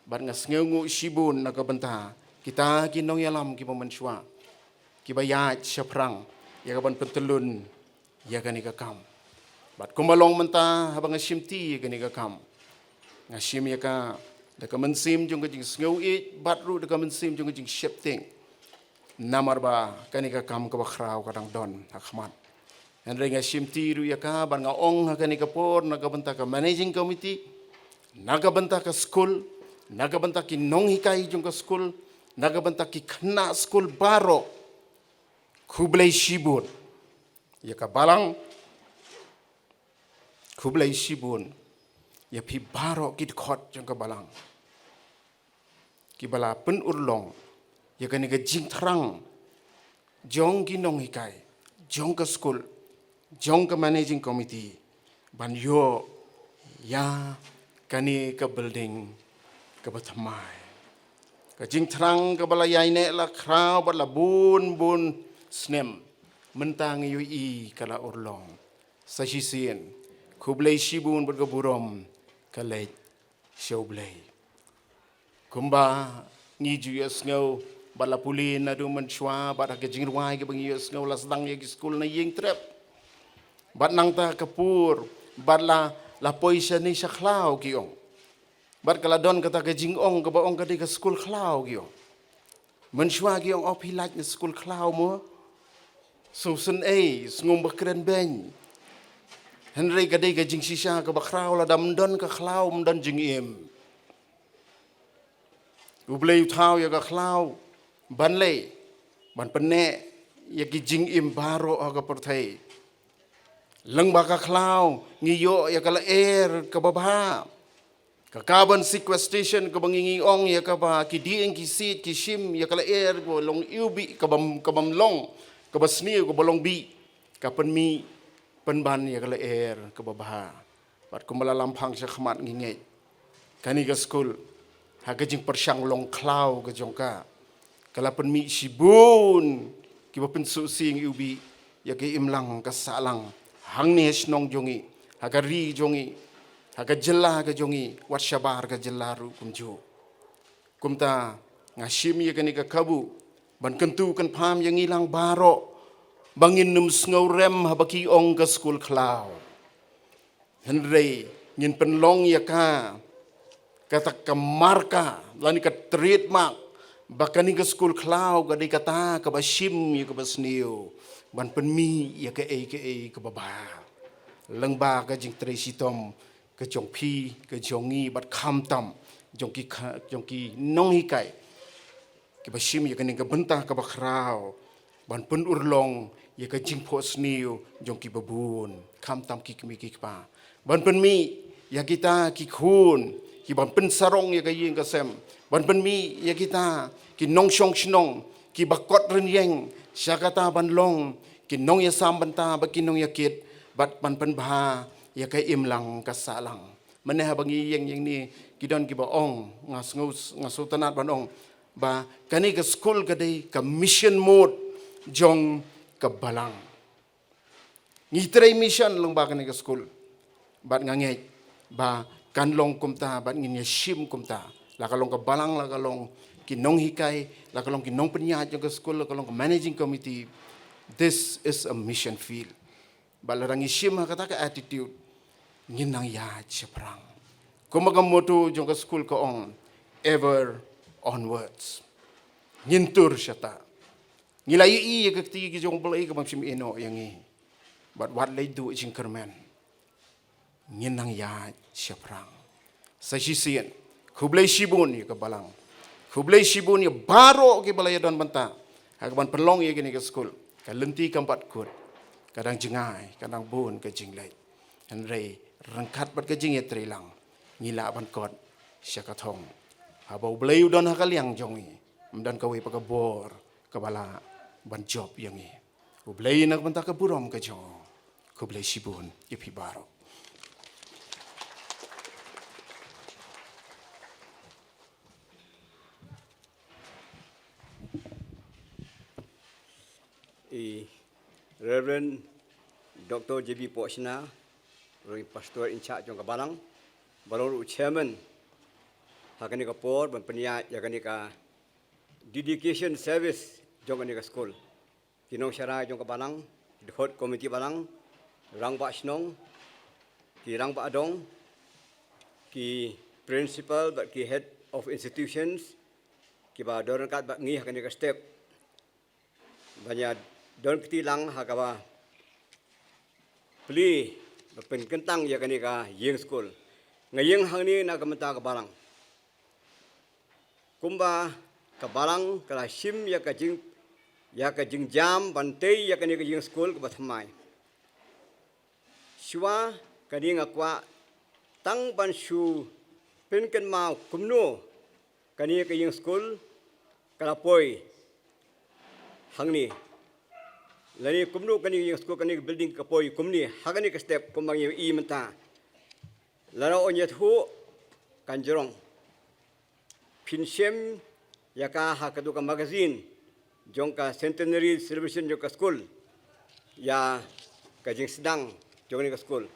Bad nga sngewnguh shibun na ka bynta kita ki nongïalam kiba mynshuwa kiba ïaid shaphrang ïa ka ban pyntyllun ïa kane ka kam. Bad kumba long mynta haba nga shimti ïa kane ka kam, nga shim ïa ka da ka mynsiem jong ka jingsngew ïeit bad ruh da ka mynsiem jong ka jingsheptieng. Namar ba kane ka kam kaba khraw ka dang don ha khmat. Hynrei nga shimti ruh ïa ka bad nga ong ha kane ka por na ka bynta ka managing committee, na ka bynta ka skul, na ka bynta ki nonghikai jong ka skul, na ka bynta ki khynnah skul baroh. Khublei shibun ïa ka balang. Khublei shibun ïa phi baroh ki dkhot jong ka balang kiba la pynurlong ïa kane ka jingthrang jong ki nonghikai, jong ka skul, jong ka managing committee ban ïoh ïa kane ka building kaba thymmai. Ka jingthrang kaba la ïaineh la khraw bad la bun bun snem, mynta ngi ïohi ka la urlong. Sa shisien, khublei shibun bad ka burom ka leit sha U Blei. Kumba ngi ju ïohsngew bad la pule naduh mynshuwa bad ha ka jingrwai kaba ngi ïohsngew la sdang ïa ki skul na ïing trep. Bad nangta ka por bad la, la poi shane sha khlaw ki ong. Bad ka la don kata ka jingong kaba ong ka dei ka skul khlaw ki ong. Mynshuwa ki ong, o phi lait na skul khlaw mo? Sngewsynei, sngewbha kren beiñ. Hynrei ka dei ka jingshisha kaba khraw, lada ym don ka khlaw ym don jingim. U Blei u thaw ïa ka khlaw ban leh, ban pynneh ïa ki jingim baroh ha ka pyrthei. Lyngba ka khlaw ngi ïoh ïa ka lyer kaba bha. Ka carbon sequestration kaba ngi, ngi ong ïa kaba ki dieng ki siej ki shim ïa ka lyer kaba long iwbih, kaba, kaba ym long, kaba sniew, kaba long bih, ka pynmih pynban ïa ka lyer kaba bha. Bad kumba la lamphang sha khmat ngi ngeit, kane ka skul ha ka jingpyrshang long khlaw ka jong ka, ka la pynmih shibun kiba pynsuhsieng iwbih ïa ka imlang ka sahlang hangne ha shnong jong ngi, ha ka ri jong ngi, ha ka jylla ka jong ngi, wat shabar ka jylla ruh kumjuh. Kumta nga shim ïa kane ka kabu ban kyntu kynpham ïa ngi lang baroh ba ngin ym sngewrem haba ki ong ka skul khlaw. Hynrei ngin pynlong ïa ka, kata ka marka lane ka trademark ba kane ka skul khlaw ka dei kata kaba shim ïa kaba sniew ban pynmih ïa kaei kaei kaba bha. Lyngba ka jingtrei shitom ka jong phi, ka jong ngi bad khamtam jong ki kha-, jong ki nonghikai kiba shim ïa kane ka bynta kaba khraw ban pynurlong ïa ka jingphohsniew jong kiba bun, khamtam ki kmie ki kpa, ban pynmih ïa kita ki khun kiban pynsarong ïa ka ïing ka sem, ban pynmih ïa kita ki nongshong shnong kiba kot rynïeng sha kata ban long ki nongïasam bynta bad ki nongïakit bad ban pynbha ïa ka imlang ka sahlang. Mynne haba ngi ïeng ïeng ni ki don kiba ong, nga sngew, nga sngewtynnat ban ong ba kane ka skul ka dei ka mission mode jong ka balang. Ngi trei mission lyngba kane ka skul. Bad nga ngeit ba kan long kumta, bad ngin ïa shim kumta. La ka long ka balang, la ka long ki nonghikai, la ka long ki nongpynïaid jong ka skul, la ka long ka managing committee. This is a mission field. Bad lada ngi shim ha kata ka attitude, ngin nang ïaid shaphrang. Kumba ka motto jong ka skul ka ong, ever onwards. Ngin tur shata. Ngi la ïohi ïa ka kti ka jong U Blei kaba ym shym ïehnoh ïa ngi. Bad wat leit duh jingkyrmen. Ngin nang ïaid shaphrang. Sa shisien, khublei shibun ïa ka balang. Khublei shibun ïa baroh kiba la ïadon bynta ha kaban pynlong ïa kane ka skul. Ka lynti kam pat kut. Ka dang jngai, ka dang bun ka jingleh. Hynrei ryngkat bad ka jingïatreilang, ngi lah ban kot sha ka thong. Haba U Blei u don ha ka liang jong ngi, ym don kawei pat ka bor kaba lah ban jop ïa ngi. U Blei na ka bynta ka burom ka jong u. Khublei shibun ïa phi baroh. I Reverend Doctor J B Pohshna, ruh i Pastor in charge jong ka balang, ba long ruh chairman ha kane ka por ban pynïaid ïa kane ka dedication service jong kane ka skul. Ki nongsharai jong ka balang, ki dkhot komiti balang, rangbah shnong, ki rangbah dong, ki principal bad ki head of institutions, kiba don ryngkat bad ngi ha kane ka step. Ban ïa don kti lang ha kaba plie, ba pynkyntang ïa kane ka ïing skul. Nga ïeng hangne na ka bynta ka balang. Kumba ka balang ka la shim ïa ka jing, ïa ka jingjam ban tei ïa kane ka ïing skul kaba thymmai. Shuwa kane nga kwah tang ban shu pynkynmaw kumno kane ka ïing skul ka la poi hangne. Lane kumno kane ka ïing skul, kane ka building ka poi kumne ha kane ka step kumba ngi ïohi mynta. Lada u ïathuh kan jrong. Phin shem ïa ka ha katu ka magazine jong ka centenary celebration jong ka skul, ïa ka jingsdang jong kane ka skul.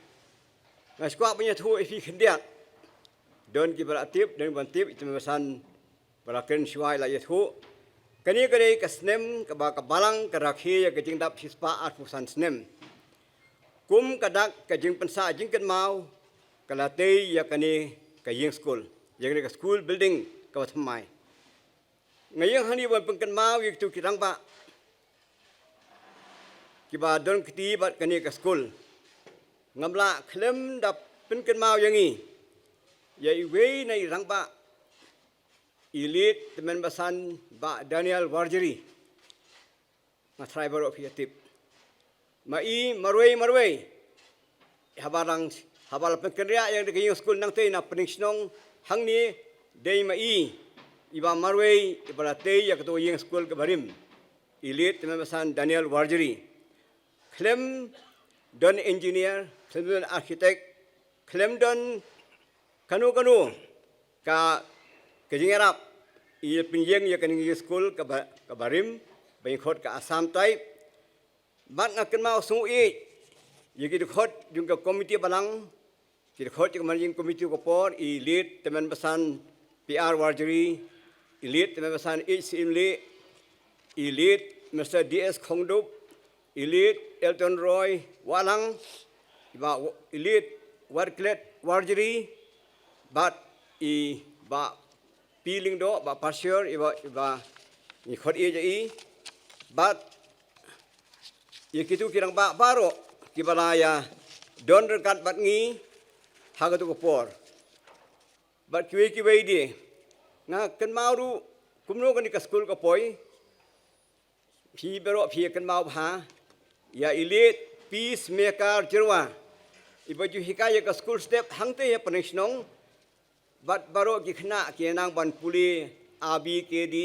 Nga sngewkwah ban ïathuh ïa phi khyndiat. Don kiba la tip, don ban tip, ïa te me basan ba la kren shuwa la ïathuh. Kane ka dei ka snem kaba ka balang ka rakhe ïa ka jingdap shispah arphew san snem. Kum ka dak ka jingpynsah jingkynmaw ka la tei ïa kane ka ïing skul, ïa kane ka school building kaba thymmai. Nga ïeng hangne ban pynkynmaw ïa kitu ki rangbah kiba don kti bad kane ka skul. Ngam lah khlem da pynkynmaw ïa ngi ïa iwei na i rangbah, i late tymmen basan Bah Daniel Warjri. Nga tharai baroh phi ïa tip ma i marwei marwei. Haba rang, haba la pynkynriah ïa ka ïing skul nangtei na Pyningshnong hangne, dei ma i iba marwei iba la tei ïa kato ïing skul kaba rim, i late tymmen basan Daniel Warjri. Khlem don engineer, khlem don architect, khlem don kano kano ka, ka jingïarap, i pynïeng ïa kane ka ïing skul kaba, kaba rim, ba ngi khot ka Assam type. Bad nga kynmaw sngewieit ïa ki dkhot jong ka komiti balang, ki dkhot jong ka managing committee ka por, i late tymmen basan P R Warjri, i late tymmen basan H C Imli, i late Mister D S Khongdup, i late Elton Roy Wahlang, i Bah, i late Warklet Warjri, bad i Bah P Lyngdoh, Bah Parshar, iba, iba ngi khot ïa i, bad ïa kitu ki rangbah baroh kiba la ïa don ryngkat bad ngi ha katu ka por. Bad kiwei kiwei de, nga kynmaw ruh kumno kane ka skul ka poi. Phi baroh phi kynmaw bha ïa i late Peacemaker Jyrwa, iba ju hikai ïa ka school step hangtei ha Pyningshnong. Bad baroh ki khynnah ki nang ban pule A B K D,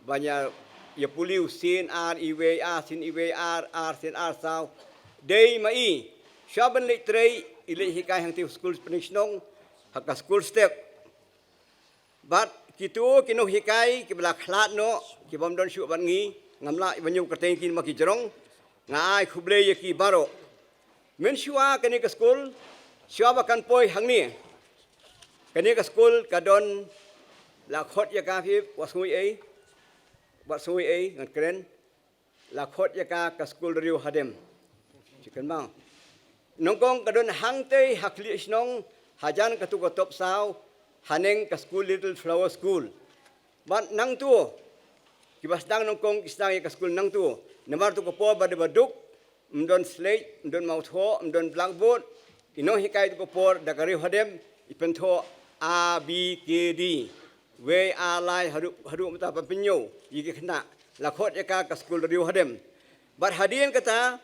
ban ïa, ïa pule u sien ar iwei, ar sien iwei, ar, ar sien ar saw. Dei ma i, shuwa ban leit trei, i leit hikai hangtei ha school Pyningshnong ha ka school step. Bad kitu ki nonghikai kiba la khlad noh, ki bym don shuh bad ngi, ngam lah ban ïoh kyrteng ki namar ki jrong. Nga ai khublei ïa ki baroh. Mynshuwa kane ka skul, shuwa ba kan poi hangne, kane ka skul ka don, la khot ïa ka, phi wat sngewieit, wat sngewieit, ngan kren, la khot ïa ka ka skul riew hadem. Chicken bang. Nyngkong ka don hangtei ha khlieh shnong, hajan katu ka top saw, haneng ka skul Little Flower School. Bad nangtu, kiba sdang nyngkong ki sdang ïa ka skul nangtu. Namar tu ka por ba dei ba duk, ym don slate, ym don mawthoh, ym don blackboard. I nonghikai tu ka por da ka riew hadem i pynthoh A B K D, wei ar lai haduh, haduh mynta ban pynïoh ïa ki khynnah. La khot ïa ka ka skul riew hadem. Bad hadien kata,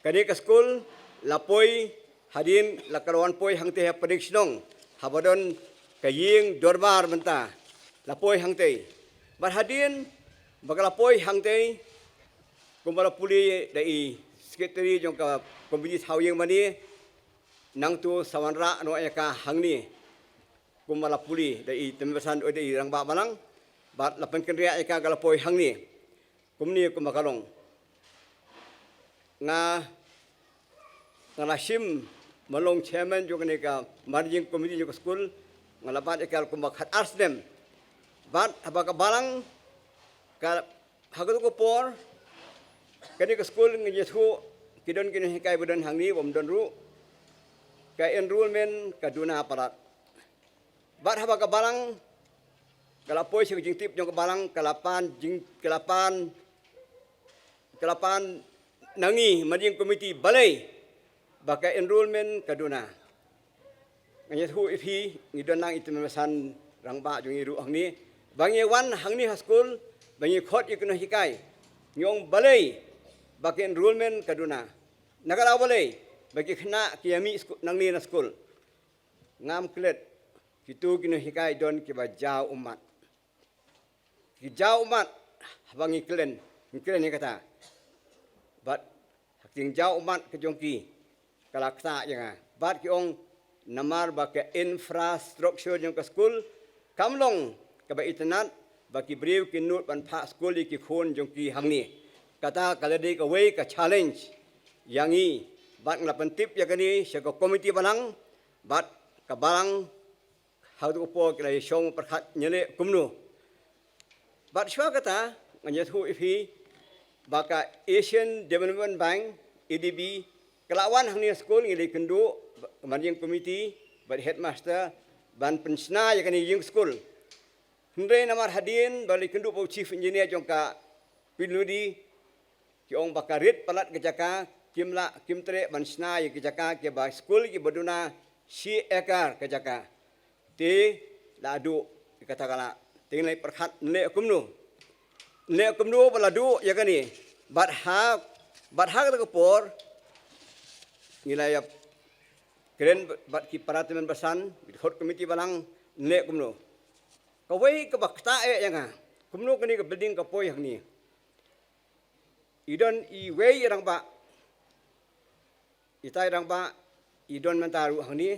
kane ka skul la poi, hadien la ka la wan poi hangtei ha Pyningshnong, haba don ka ïing dorbar mynta, la poi hangtei. Bad hadien ba ka la poi hangtei, kumba la pule da i secretary jong ka komiti thaw ïing mane, nangtu sa wanrah noh ïa ka hangne. Kumba la pule da i tymmen basan, da i rangbah balang, bad la pynkynriah ïa ka, ka la poi hangne. Kumne kumba ka long. Nga, nga la shim ban long chairman jong kane ka managing committee jong ka skul, nga la bat ïa ka kumba khat ar snem. Bad haba ka balang ka, ha katu ka por, kane ka skul nga ïathuh, ki don ki nonghikai ba don hangne, bym don ruh. Ka enrollment ka duna palat. Bad haba ka balang ka la poi sha ka jingtip jong ka balang, ka la pan jing, ka la pan, ka la pan na ngi managing committee balei ba ka enrollment ka duna. Nga ïathuh ïa phi, ngi don lang i tymmen basan rangbah jong ngi ruh hangne, ba ngi wan hangne ha skul, ba ngi khot ïa ki nonghikai, ngi ong balei ba ka enrollment ka duna. Na ka daw balei ba ki khynnah ki ïa mih sku-, nangne na skul. Ngam klet, kitu ki nonghikai don kiba jaw ummat. Ki jaw ummat, haba ngi kren, ngi kren ïa kata. Bad ha ka jingjaw ummat ka jong ki, ka la ktah ïa nga. Bad ki ong namar ba ka infrastructure jong ka skul kam long kaba itynnad, ba ki briew kin nud ban phah skul ïa ki khun jong ki hangne. Kata ka la dei kawei ka challenge ïa ngi. Bad nga la pyntip ïa kane sha ka komiti balang, bad ka balang ha kato ka por ki la ïashong pyrkhat ngi leh kumno. Bad shuwa kata, ngan ïathuh ïa phi ba ka Asian Development Bank, A D B, ka la wan hangne ha skul, ngi la ïakynduh, ka managing committee bad headmaster, ban pynshna ïa kane ka ïing skul. Hynrei namar hadien ba la ïakynduh bad u chief engineer jong ka P W D, ki ong ba ka rit palat ka jaka, kim lah, kim treh ban shna ïa ka jaka, kaba skul kiba duna shi ekar ka jaka. Te la duh ïa kata ka la. Te ngi la pyrkhat ngi leh kumno. Ngi leh kumno ba la duh ïa kane. Bad ha, bad ha kata ka por, ngi la ïakren bad ki para tymmen basan, ki dkhot komiti balang, ngi leh kumno. Kawei kaba ktah eh ïa nga, kumno kane ka building ka poi hangne. I don iwei i rangbah, itai i rangbah, i don mynta ruh hangne.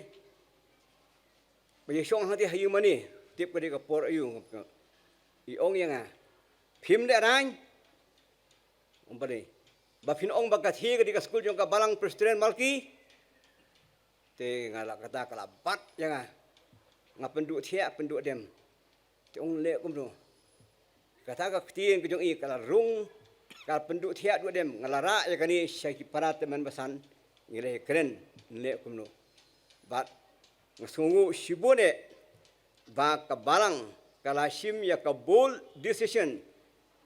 Ba ïashong hangtei ha ïing mane, tip ka dei ka por aïu. I ong ïa nga, phim lehrain. Ong balei? Ba phin ong ba katei ka dei ka skul jong ka Balang Presbyterian Malki. Te nga la, kata ka la bat ïa nga. Nga pynduh thiah, pynduh dem. Te ong leh kumno. Kata ka ktien ka jong i ka la rung, ka pynduh thiah duh dem, nga la rah ïa kane sha ki para tymmen basan, ngi la ïakren, leh kumno. Bad nga sngewnguh shibun eh, ba ka balang ka la shim ïa ka bold decision,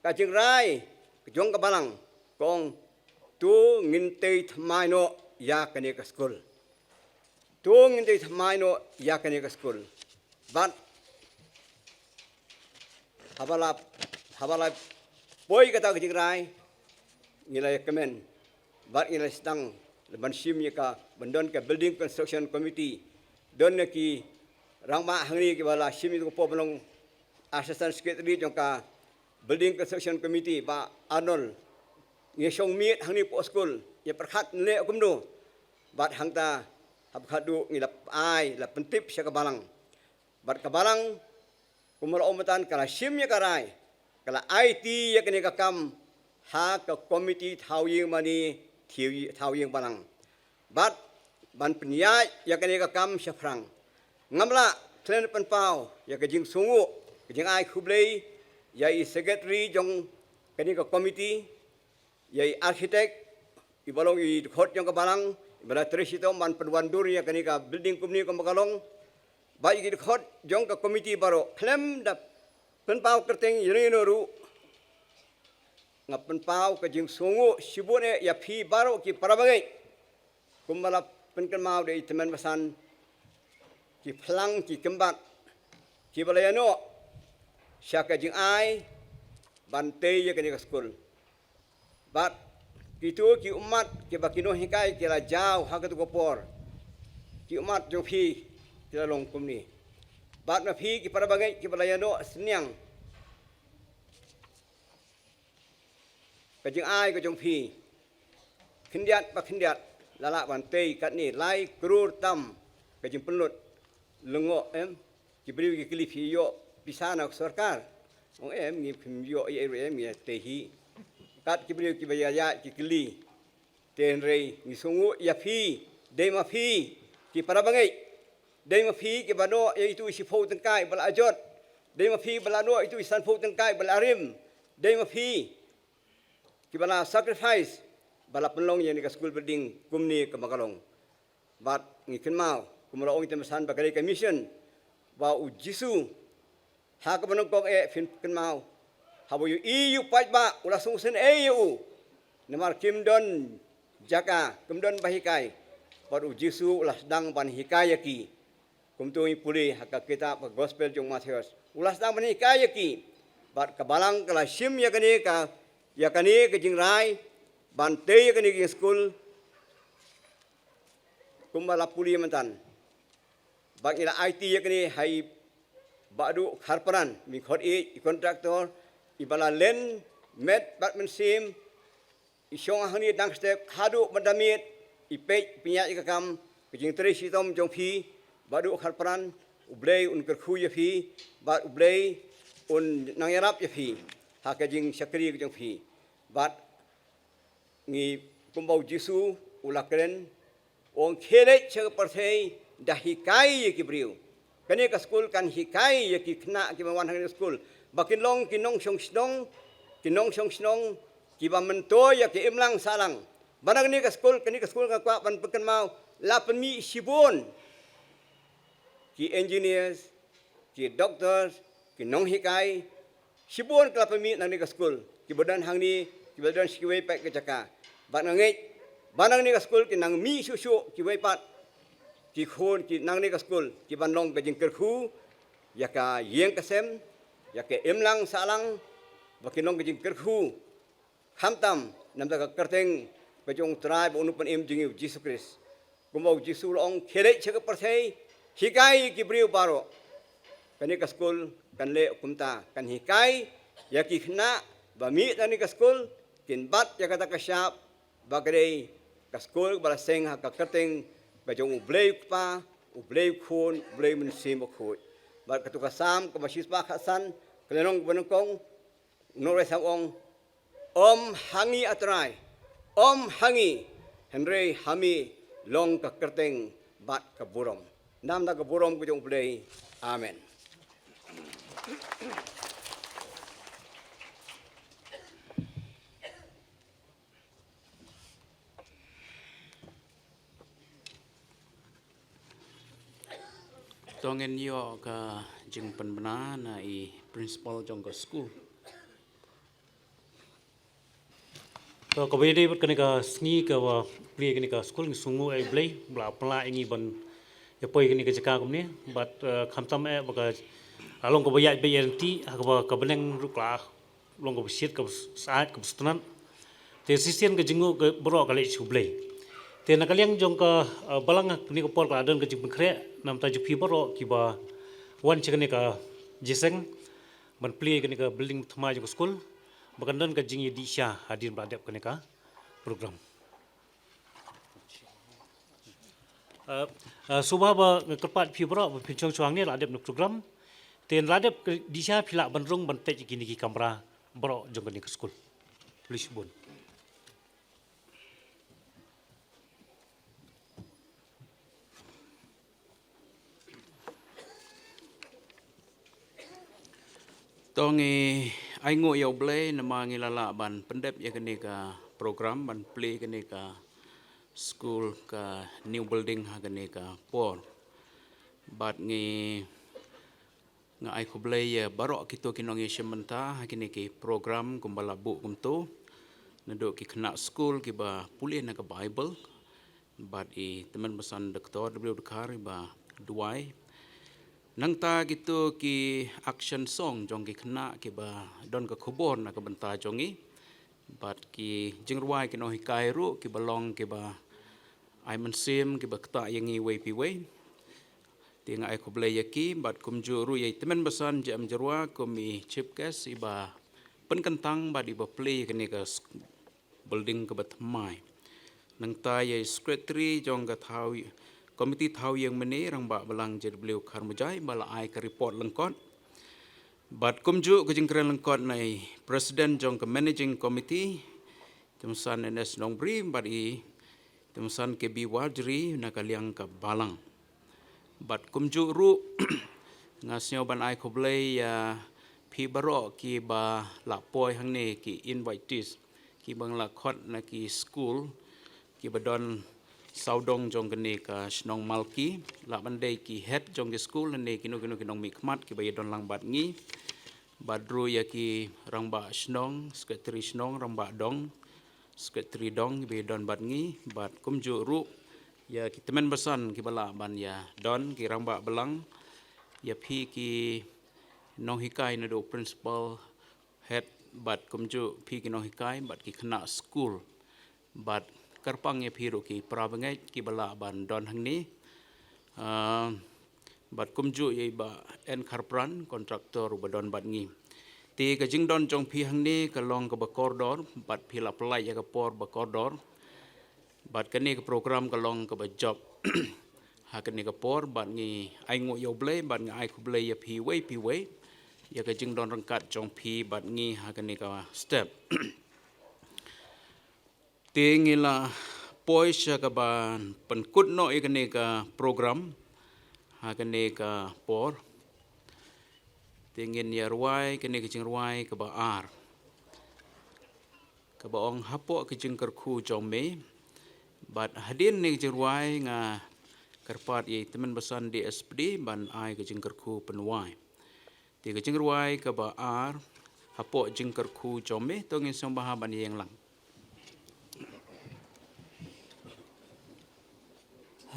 ka jingrai ka jong ka balang, ka ong, to ngin tei thymmai noh ïa kane ka skul. To ngin tei thymmai noh ïa kane ka skul. Bad haba la, haba la poi kata ka jingrai, ngi la ïakmen bad ngi la sdang ban shim ïa ka, ban don ka building construction committee. Don na ki rangbah hangne kiba la shim ïa ka por, ba long assistant secretary jong ka building construction committee, Bah Arnold. Ngi shong miet hangne hapoh skul, ïa pyrkhat ngi leh kumno. Bad hangta haba khadduh ngi la ai, la pyntip sha ka balang. Bad ka balang, kumba la ong mynta, ka la shim ïa ka rai, ka la aiti ïa kane ka kam ha ka komiti thaw ïing mane, thaw ïing, thaw ïing balang. Bad ban pynïaid ïa kane ka kam shaphrang. Ngam lah khlem pynpaw ïa ka jingsngewnguh, ka jingai khublei ïa i secretary jong kane ka komiti, ïa i architect, iba long i dkhot jong ka balang, iba la trei shitom ban pynwandur ïa kane ka building kumne kumba ka long. Bad ïa ki dkhot jong ka komiti baroh, khlem da pynpaw kyrteng ïano ïano ruh, nga pynpaw ka jingsngewnguh shibun eh ïa phi baroh ki para bangeit. Kumba la pynkynmaw da i tymmen basan, ki phlang ki kynbat kiba la ïanoh sha ka jingai ban tei ïa kane ka skul. Bad kito ki ummat kiba ki nonghikai ki la jaw ha kato ka por, ki ummat jong phi ki la long kumne. Bad ma phi ki para bangeit kiba la ïanoh synñiang ka jingai ka jong phi, khyndiat pa khyndiat la lah ban tei katne, lai klur tam ka jingpynlut. Lyngngoh em, ki briew ki kylli, phi ïoh pisa na ka sorkar? Ong em, ngim ïoh ei ei ruh em, ngi tei hi. Kat ki briew kiba ïaid ïaid ki kylli. Te hynrei ngi sngewnguh ïa phi, dei ma phi ki para bangeit, dei ma phi kiba noh ïa itu i shiphew tyngkai ba la jot, dei ma phi ba la noh itu i sanphew tyngkai ba la rim, dei ma phi kiba la sacrifice ba la pynlong ïa kane ka school building kumne kumba ka long. Bad ngi kynmaw, kumba la ong i tymmen basan, ba ka dei ka mission ba u Jisu, ha kaba nyngkong eh, phin kynmaw, haba u ïohi ïa u paidbah, u la sngewsynei ïa u. Namar kim don jaka, kim don ba hikai. Bad u Jisu u la sdang ban hikai ïa ki. Kumto ngi pule ha ka kitab, ka gospel jong u Mathaios, u la sdang ban hikai ïa ki. Bad ka balang ka la shim ïa kane ka, ïa kane ka jingrai ban tei ïa kane ka skul. Kumba la pule mynta, ba ngi la aiti ïa kane ha i Bah Duh Kharpran, mihkhot ïeit, i contractor, iba la len met bad mynsiem, i shong hangne dang step haduh mynta miet, i peit pynïaid ïa ka kam, ka jingtrei shitom jong phi, Bah Duh Kharpran, U Blei un kyrkhu ïa phi, bad U Blei un nang ïarap ïa phi ha ka jingshakri ka jong phi. Bad ngi, kumba u Jisu u la kren, u ong, khie leit sha ka pyrthei da hikai ïa ki briew. Kane ka skul kan hikai ïa ki khynnah kiba wan ha kane ka skul ba kin long ki nongshong shnong, ki nongshong shnong kiba myntoi ïa ki imlang sahlang. Ba na kane ka skul, kane ka skul ka kwah ban pynkynmaw, la pynmih shibun ki engineers, ki doctors, ki nonghikai, shibun ki la pynmih na kane ka skul, kiba don hangne, kiba don sha kiwei pat ki jaka. Bad nga ngeit ba na kane ka skul kin nang mih shuh shuh kiwei pat ki khun, ki na kane ka skul, ki ban long ka jingkyrkhu ïa ka ïing ka sem, ïa ka imlang sahlang, ba kin long ka jingkyrkhu khamtam namar ka kyrteng ka jong U Trai bad U Nongpynim jong ngi U Jisu Khrist. Kumba U Jisu u la ong, khie leit sha ka pyrthei, hikai ïa ki briew baroh. Kane ka skul kan leh kumta, kan hikai ïa ki khynnah ba mih na kane ka skul kin bat ïa kata ka shap ba ka dei ka skul ba la seng ha ka kyrteng ka jong U Blei U Kpa, U Blei U Khun, U Blei U Mynsiem Bakhuid. Bad katto ka Salm kaba shispah khatsan, ka lynnong kaba nyngkong, u nongrwai Salm u ong, ym ha ngi A Trai, ym ha ngi, hynrei ha me long ka kyrteng bad ka burom. Namar ka burom ka jong U Blei. Amen. To ngin ïoh ka jingpynbna na i principal jong ka skul. To kaba ïadei bad kane ka sngi kaba plie kane ka skul, ngi sngewnguh ïa U Blei ba la pynlah ïa ngi ban ïa poi kane ka jaka kumne, bad, eh, khamtam eh ba ka la long kaba ïaid beit ïaid ryntih ha kaba ka bneng ruh ka la long kaba shit, kaba syaid, kaba sngewtynnat. Te shisien ka jingnguh ka baroh ka leit sha U Blei. Te na ka liang jong ka, eh, balang, ha kane ka por ka la don ka jingpynkhreh na ka bynta jong phi baroh kiba wan sha kane ka jingïaseng ban plie kane ka building thymmai jong ka skul, ba kan don ka jingïadih sha hadien ba la dep kane ka program. Eh, eh, shuwa ba nga kyrpad phi baroh ba phin shong shuwa hangne, la dep na program. Te la dep ka dih sha, phi lah ban rung ban peit ïa kine ki kamra baroh jong kane ka skul. Khublei shibun. To ngi ainguh ïa U Blei namar ngi la lah ban pyndep ïa kane ka program ban plie kane ka skul, ka new building ha kane ka por. Bad ngi, nga ai khublei ïa baroh kito ki nongïashim bynta ha kine ki program kumba la buh kumto. Naduh ki khynnah skul kiba pule na ka Baibl, bad i tymmen basan Doktor W Dkhar iba duwai. Nangta kito ki action song jong ki khynnah kiba don ka khubor na ka bynta jong ngi, bad ki jingrwai ki nonghikai ruh kiba long kiba ai mynsiem, kiba ktah ïa ngi iwei pa iwei. Te nga ai khublei ïa ki, bad kumjuh ruh ïa i tymmen basan J M Jyrwa kum i chief guest iba pynkyntang bad iba plie ïa kane ka sk-, building kaba thymmai. Nangta ïa i secretary jong ka thaw, komiti thaw ïing mane, Rangbah Balang J W Kharmujai, ba la ai ka report lyngkot. Bad kumjuh ka jingkren lyngkot na i president jong ka managing committee, Tymmen basan N S Nongbri, bad i tymmen basan K B Warjri na ka liang ka balang. Bad kumjuh ruh nga sngew ban ai khublei ïa phi baroh kiba la poi hangne, ki invitees kiba nga la khot na ki skul kiba don sawdong jong kane ka shnong Malki, lah ban dei ki head jong ki skul ne kino kino ki nongmihkhmat kiba ïadon lang bad ngi. Bad ruh ïa ki rangbah shnong, secretary shnong, rangbah dong, secretary dong, kiba ïadon bad ngi, bad kumjuh ruh ïa ki tymmen basan kiba lah ban ïadon, ki rangbah balang, ïa phi ki nonghikai naduh principal, head, bad kumjuh phi ki nonghikai, bad ki khynnah skul. Bad kyrpang ïa phi ruh ki para bangeit kiba lah ban don hangne. Ah, bad kumjuh ïa i Bah N Kharpran, contractor uba don bad ngi. Te ka jingdon jong phi hangne ka long kaba kordor, bad phi la pynlait ïa ka por ba kordor. Bad kane ka program ka long kaba jop ha kane ka por, bad ngi ainguh ïa U Blei, bad nga ai khublei ïa phi iwei pa iwei ïa ka jingdon ryngkat jong phi bad ngi ha kane ka step. Te ngi la poi sha kaba pynkut noh ïa kane ka program. Ha kane ka por te ngin ïa rwai kane ka jingrwai kaba ar, kaba ong hapoh ka jingkyrkhu jong me. Bad hadien ne ka jingrwai nga kyrpad ïa i tymmen basan D S P D ban ai ka jingkyrkhu pynwai. Te ka jingrwai kaba ar, hapoh jingkyrkhu jong me, to ngin sngewbha ban ïeng lang.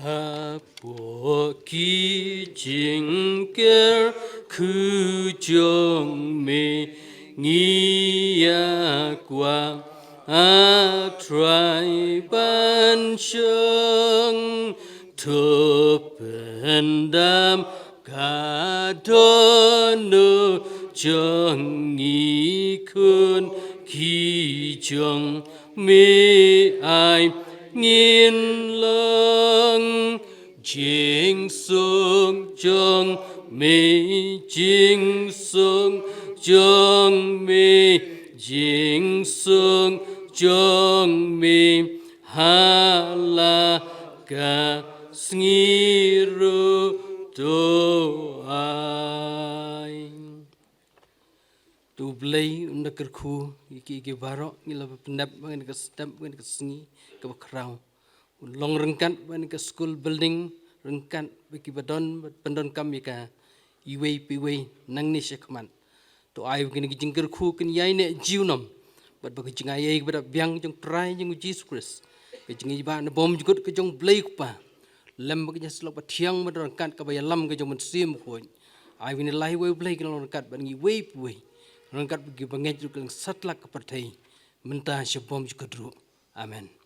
Hapoh ki jingkyrkhu jong me ngi ïa kwah, A Trai, ban shong. To pyndam ka dohnud jong ngi, khun ki jong me ai ngin long. Jingsuk jong me, jingsuk jong me, jingsuk jong me, ha la ka sngi ruh to ai. To U Blei un da kyrkhu ïa ki, ïa ki baroh, ngi la pyndep ba ngi ka step, ba ngi ka sngi kaba khraw. Un long ryngkat bad ka school building, ryngkat bad kiba don, bad pyndonkam ïa ka iwei pa iwei nangne shakhmat. To ai ba kine ki jingkyrkhu kin ïaineh junom bad ba ka jingaiei kaba da biang jong Trai jong U Jisu Khrist, ka jingïeit ba na bymjukut ka jong U Blei Kpa, lem bad ka jingïasyllok bathiang ba don ryngkat kaba ïalam ka jong U Mynsiem Bakhuid. Ai ba kine lai wei U Blei kin long ryngkat bad ngi iwei pa iwei, ryngkat bad kiba ngeit ruh ka satlak ka pyrthei mynta sha bymjukut ruh. Amen.